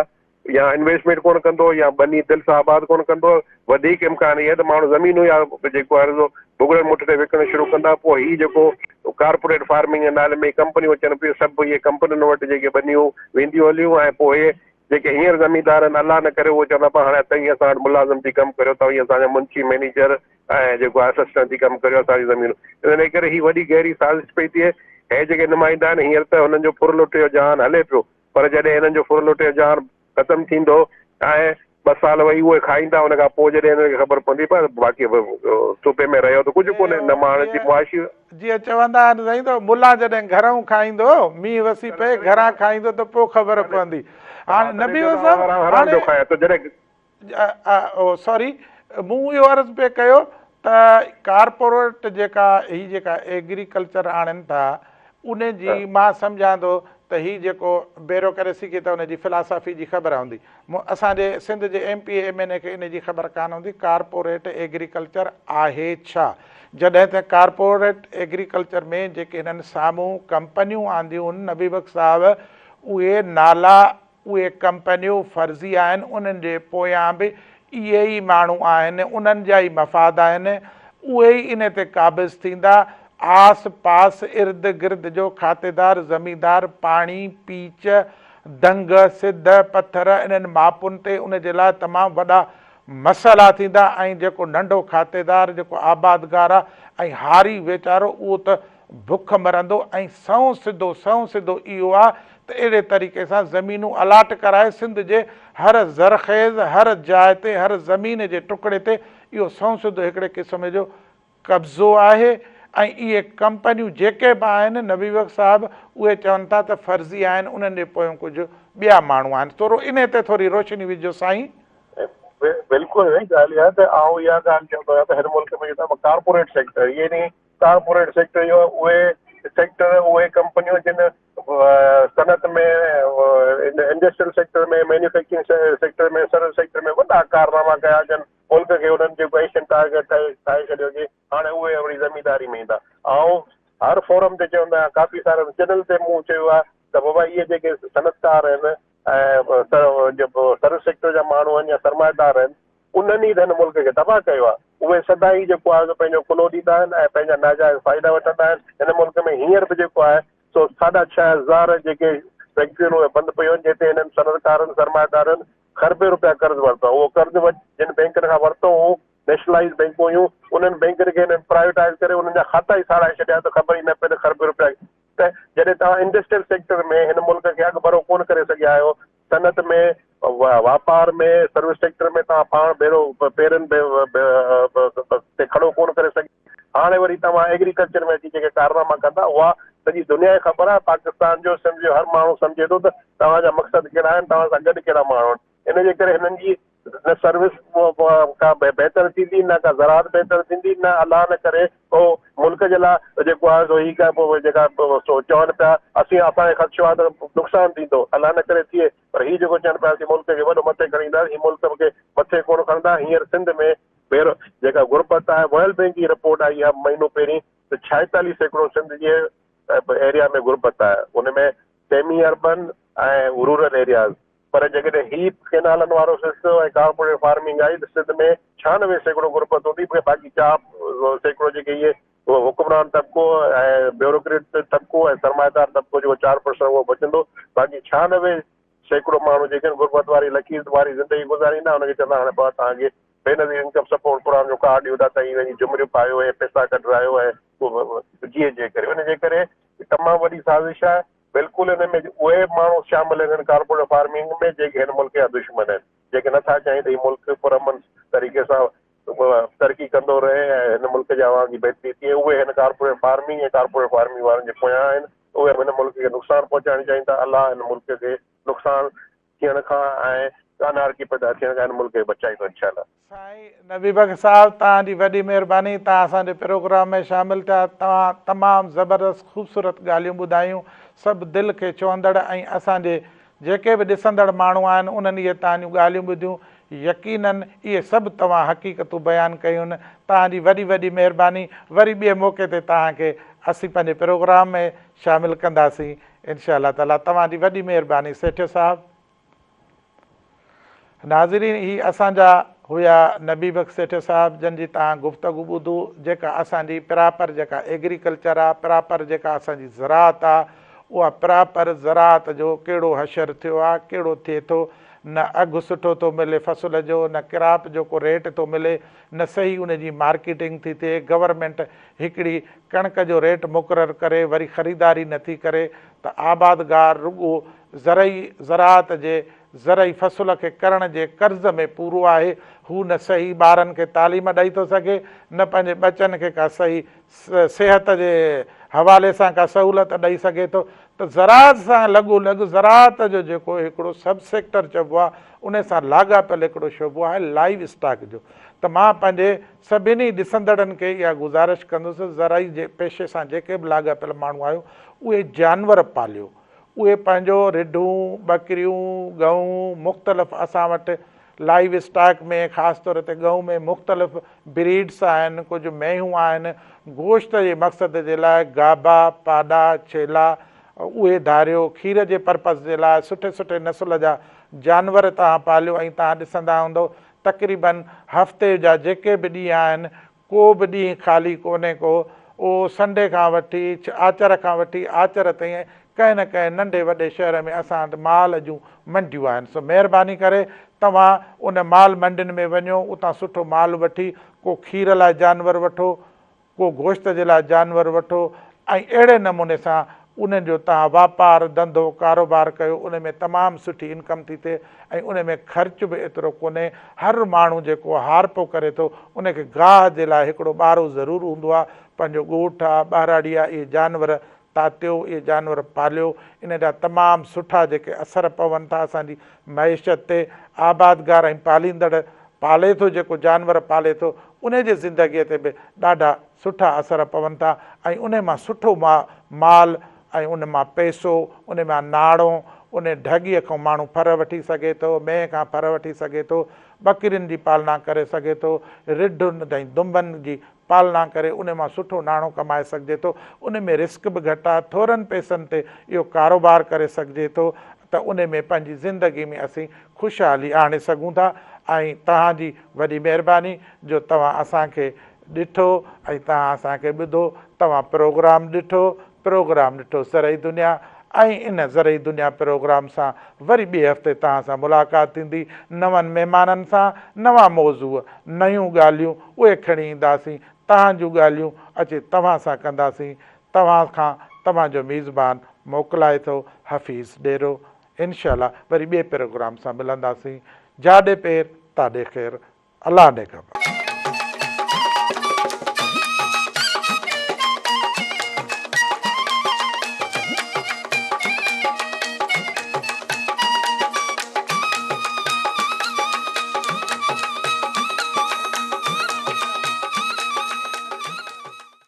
يا انويسٽمينٽ ڪونه ڪندو يا ٻني دل سان آباد ڪونه ڪندو وڌيڪ امڪان هي آهي ته ماڻهو زمينون يا جيڪو آهي سو ڀڳڙن مٺ تي وڪڻڻ شروع ڪندا پوء هي جيڪو ڪارپوريٽ فارمنگ جي نالي ۾ ڪمپنيون اچن پيون سڀ اهي ڪمپنين وٽ جيڪي ٻنيون وينديون هليون ۽ پوء اهي جيڪي هينئر زميندار آهن الله نه ڪري اهي چوندا پا هاڻي توهين اسان وٽ ملازم ٿي ڪم ڪريو توهين اسان جا منشي مئنيجر ۽ جيڪو آهي اسسٽنٽ ٿي ڪم ڪريو اسان جون زمينون ان ڪري هي وڏي گهري سازش پئي ٿئي هي جيڪي نمائندا آهن هينئر ته هنن جو ڦر لٽ جو جهان هلي پيو پر جڏهن هنن جو ڦر لٽ جو جهان ختم ٿيندو ۽ ٻه سال ويهي اهي کائيندا ان کان پوء جڏهن هنن کي خبر پوندي پر باقي صوبي ۾ رهيو ته ڪجهه ڪونهي نه ماڻهن جي معاشي جيئن چوندا آهن سائين ته ملا جڏهن گهرئون کائيندو مينهن وسي پئي گهران کائيندو ته پوء خبر پوندي هاڻي نبي صاحب هاڻي سوري مون اهو عرض پئي ڪيو ته ڪارپوريٽ جيڪا هي جيڪا ايگريڪلچر آڻين ٿا ان جي مان سمجهان ٿو ته هي جيڪو بيروڪريسي کي ته ان جي فلاسافي جي خبر هوندي اسان جي سنڌ جي M P A M N A کي ان جي خبر ڪانه هوندي ڪارپوريٽ ايگريڪلچر آهي ڇا جڏهن ته ڪارپوريٽ ايگريڪلچر ۾ جيڪي هنن سامهون ڪمپنيون آنديون نبي بخش صاحب اهي نالا اهي ڪمپنيون فرضي آهن، انهن جي پويان به اهي ئي ماڻهو آهن، انهن جا ئي مفاد آهن، اهي ئي ان تي قابض ٿيندا، آس پاس ارد گرد جو کاتيدار، زميندار، پاڻي، پيچ، دنگ، سڌ، پٿر انهن ماپن تي ان جي لاء تمام وڏا مسئلا ٿيندا ۽ جيڪو ننڍو کاتيدار، جيڪو آبادگار آهي ۽ هاري ويچارو اهو ته. بک مرندو ۽ سنئون سڌو سنئون سڌو اهو آ ته اهڙي طريقي سان زمينون الاٽ ڪرائي سنڌ جي هر زرخيز هر جاء تي هر زمين جي ٽڪڙي تي اهو سنئون سڌو هڪڙي قسم جو قبضو آهي ۽ اهي ڪمپنيون جيڪي به آهن نبي بخش صاحب اهي چون ٿا ته فرضي آهن انهن جي پويون ڪجهه ٻيا ماڻهو آهن ٿورو انهي تي ٿوري روشني وجهو سائين. بلڪل سائين ڳالهه اها ته آئون اها ڳالهه چوندو آهيان ته هن ملڪ ۾ جيڪا ڪارپوريٽ سيڪٽر يعني ڪارپوريٽ سيڪٽر جو اهي سيڪٽر اهي ڪمپنيون جن صنعت ۾ industrial sector ۾ manufacturing sector ۾ service sector ۾ وڏا ڪارناما ڪيا جن ملڪ کي انهن جيڪو ايشين ٽائيگر ٺاهي ڇڏيو جي هاڻي اهي وري زمينداري ۾ ايندا آئون هر فورم تي چوندو آهيان ڪافي سارن چينل تي مون چيو آهي ته بابا اهي جيڪي صنعتڪار آهن ۽ سروس سيڪٽر جا ماڻهو آهن يا سرمائيدار آهن انهن ئي ته هن ملڪ کي تباهه ڪيو آهي. اهي سدائين جيڪو آهي سو پنهنجو ڪلهو ڏيندا آهن ۽ پنهنجا ناجائز فائدا وٺندا آهن. هن ملڪ ۾ هينئر به جيڪو آهي سو ساڍا 6000 جيڪي فيڪٽريون اهي بند پيون آهن جتي هنن صنعتڪارن سرمائيدارن کربين روپيا قرض ورتو آهي. اهو قرض جن بينڪن کان ورتو هو نيشنلائيز بينڪون هيون انهن بينڪن کي هنن پرائيويٽائيز ڪري انهن جا کاتا ئي ساڙائي ڇڏيا ته خبر ئي نه پئي ته کربين روپيا ته جڏهن توهان انڊسٽريل سيڪٽر ۾ هن ملڪ کي اڳڀرو ڪونه ڪري سگهيا آهيو، صنعت ۾، واپار ۾، سروس سيڪٽر ۾ توهان پاڻ ڀيرو پيرن تي کڙو ڪونه ڪري سگهيا، هاڻي وري توهان ايگريڪلچر ۾ اچي جيڪي ڪارناما ڪندا اها سڄي دنيا کي خبر آهي، پاڪستان جو سنڌ جو هر ماڻهو سمجهي ٿو ته توهان جا مقصد ڪهڙا آهن، توهان سان گڏ ڪهڙا ماڻهو آهن، ان جي ڪري هنن جي نه سروس ڪا بهتر ٿيندي نه ڪا زراعت بهتر ٿيندي نه الله نه ڪري ڪو ملڪ جي لاء جيڪو آهي سو هي ڪا جيڪا سو چون پيا اسين اسان کي خدشو آهي ته نقصان ٿيندو الله نه ڪري ٿئي پر هي جيڪو چون پيا اسين ملڪ کي وڏو مٿي کڻي اينداسين هي ملڪ کي مٿي ڪونه کڻندا هينئر سنڌ ۾ ڀير جيڪا غربت آهي ورلڊ بينڪ جي رپورٽ آئي آهي مهينو پهرين ته 46% سنڌ جي ايريا ۾ غربت آهي ان ۾ سيمي اربن ۽ رورل ايرياز پر جيڪڏهن هي ڪئنالن وارو سلسلو ۽ ڪارپوريٽ فارمنگ آئي ته سنڌ ۾ 96% غربت هوندي باقي 4% جيڪي اهي حڪمران طبقو ۽ بيوروڪريٽ طبقو ۽ سرمائيدار طبقو جيڪو 4% اهو بچندو باقي 96% ماڻهو جيڪي آهن غربت واري لڪير واري زندگي گذاريندا ان کي چوندا هاڻي بابا توهان کي بينظير انڪم سپورٽ پروگرام جو ڪارڊ ڏيون ٿا ته وڃي جهمريون پايو ۽ پئسا ڪڍرايو ۽ جيئن جيئن ڪريو ان جي ڪري تمام وڏي سازش آهي بلڪل ان ۾ اهي ماڻهو شامل آهن ڪارپوريٽ فارمنگ ۾ جيڪي هن ملڪ جا دشمن آهن جيڪي نٿا چاهين ته هي ملڪ پرامن طريقي سان ترقي ڪندو رهي ۽ هن ملڪ جي عوام جي بهتري ٿئي اهي هن ڪارپوريٽ فارمنگ ۽ ڪارپوريٽ فارمنگ وارن جي پويان آهن اهي هن ملڪ کي نقصان پهچائڻ چاهين ٿا الله هن ملڪ کي نقصان ٿيڻ کان ۽ انارڪي پيدا ٿيڻ کان هن ملڪ کي بچائيندو انشاء الله. سائين نبي بخش صاحب توهان جي وڏي مهرباني توهان اسان جي پروگرام ۾ شامل ٿيا توهان تمام زبردست خوبصورت ڳالهيون ٻڌايون سڀ دل کي ڇهندڙ ۽ اسان جي جيڪي به ڏسندڙ ماڻهو آهن انهن اهي توهان جون ڳالهيون ٻڌيون يقينن اهي سڀ توهان حقيقتون بيان ڪيون توهان جي وڏي وڏي مهرباني وري ٻئي موقعي تي توهان کي اسين پنهنجي پروگرام ۾ شامل ڪنداسين انشاء الله تعالي توهان جي وڏي مهرباني سيٺيو صاحب. ناظرين هي اسان جا هيا نبي بخش سيٺيو صاحب جن جي توهان گفتگو ٻڌو جيڪا اسان جي پراپر جيڪا ايگريڪلچر آ پراپر جيڪا اسان جي زراعت آ اها پراپر زراعت جو ڪهڙو حشر ٿيو آ ڪهڙو ٿئي ٿو نه اگهه سٺو ٿو ملي فصل جو نه ڪراپ جو ڪو ريٽ ٿو ملي نه صحيح ان جي مارڪيٽنگ ٿي ٿئي گورنمينٽ هڪڙي ڪڻڪ جو ريٽ مقرر ڪري وري خريداري نٿي ڪري ته آبادگار رڳو زرعي زراعت جي زرعي فصل کي ڪرڻ جي قرض ۾ پورو آهي، هو نه صحيح ٻارن کي تعليم ڏئي ٿو سگهي، نه پنهنجي ٻچن کي ڪا صحيح صحت جي حوالي سان ڪا سهولت ڏئي سگهي ٿو ته زراعت سان لڳو لڳ زراعت جو جيڪو هڪڙو سب سيڪٽر چئبو آهي ان سان لاڳاپيل هڪڙو شعبو آهي لائيو اسٽاڪ جو ته مان پنهنجي سڀني ڏسندڙن کي اها گذارش ڪندس زرعي جي پيشي سان جيڪي به لاڳاپيل ماڻهو آهيو اهي جانور پاليو اهي پنهنجو رڍون، ٻڪريون، ڳئون مختلف اسان وٽ لائيو اسٽاڪ ۾ خاص طور تي ڳئون ۾ مختلف بريڊس آهن، ڪجهه مينهون آهن، گوشت جي مقصد جي لاء گابا، پاڏا، ڇيلا اهي ڌاريو، کير جي پرپز جي لاء سٺي سٺي نسل جا جانور توهان پاليو ۽ توهان ڏسندا هوندؤ تقريبن هفتي جا جيڪي به ڏينهن آهن ڪو به ڏينهن خالي ڪونهي ڪو، اهو سنڊي کان وٺي آچر کان وٺي آچر تائين ڪنهن نه ڪنهن ننڍي وڏي شهر ۾ اسان وٽ مال جون منڊيون آهن سو مهرباني ڪري توهان ان مال منڊين ۾ وڃو اتان سٺو مال وٺي ڪو کير لاء جانور وٺو ڪو گوشت جي لاء جانور وٺو ۽ اهڙي نموني سان انهن جو توهان واپار، ڌنڌو، ڪاروبار ڪيو ان ۾ تمام سٺي انڪم ٿي ٿئي ۽ ان ۾ خرچ به ايترو ڪونهي. هر ماڻهو جيڪو هارپو ڪري ٿو ان کي گاهه جي لاء هڪڙو ٻارو ضرور هوندو آهي. پنهنجو ڳوٺ آهي، ٻهراڙي آهي، اهي جانور تاتيو، اهي جانور پاليو، ان جا تمام سٺا جيڪي اثر پون ٿا اسان جي معيشت تي، آبادگار ۽ پاليندڙ پالي ٿو جيڪو جانور پالي ٿو انهي جي زندگي تي به ڏاڍا سٺا اثر پون ٿا ۽ انهي مان سٺو مال ۽ ان مان پئسو، انهي مان ناڻو، انهي ڍڳيء کان ماڻهو ڦر وٺي سگهي ٿو، مينهن کان ڦر وٺي سگهي ٿو، ٻڪرين جي پالنا ڪري سگهي ٿو، رڍن ۽ دنبن جي پالنا ڪري انهي مان سٺو ناڻو ڪمائي سگهجي ٿو، انهي ۾ رسڪ به گهٽ آهي، ٿورن پئسن تي اهو ڪاروبار ڪري سگهجي ٿو ته انهي ۾ پنهنجي زندگي ۾ اسين خوشحالي آڻي سگهون ٿا ۽ توهان جي وڏي مهرباني جو توهان اسان کي ڏٺو ۽ توهان اسان کي ٻڌو، توهان پروگرام ڏٺو، پروگرام ڏٺو زرعي دنيا ۽ ان زرعي دنيا پروگرام سان وري ٻئي هفتي توهان سان ملاقات ٿيندي نون مهمانن سان نوان موضوع نيون ڳالهيون اهي کڻي اينداسين توهان جون ڳالهيون اچي توهان سان ڪنداسين توهان کان توهان جو ميزبان موڪلائي ٿو حفيظ ڏيرو انشاء الله وري ٻئي پروگرام سان ملنداسين جاڏي پير تاڏي خير الله نگهبان.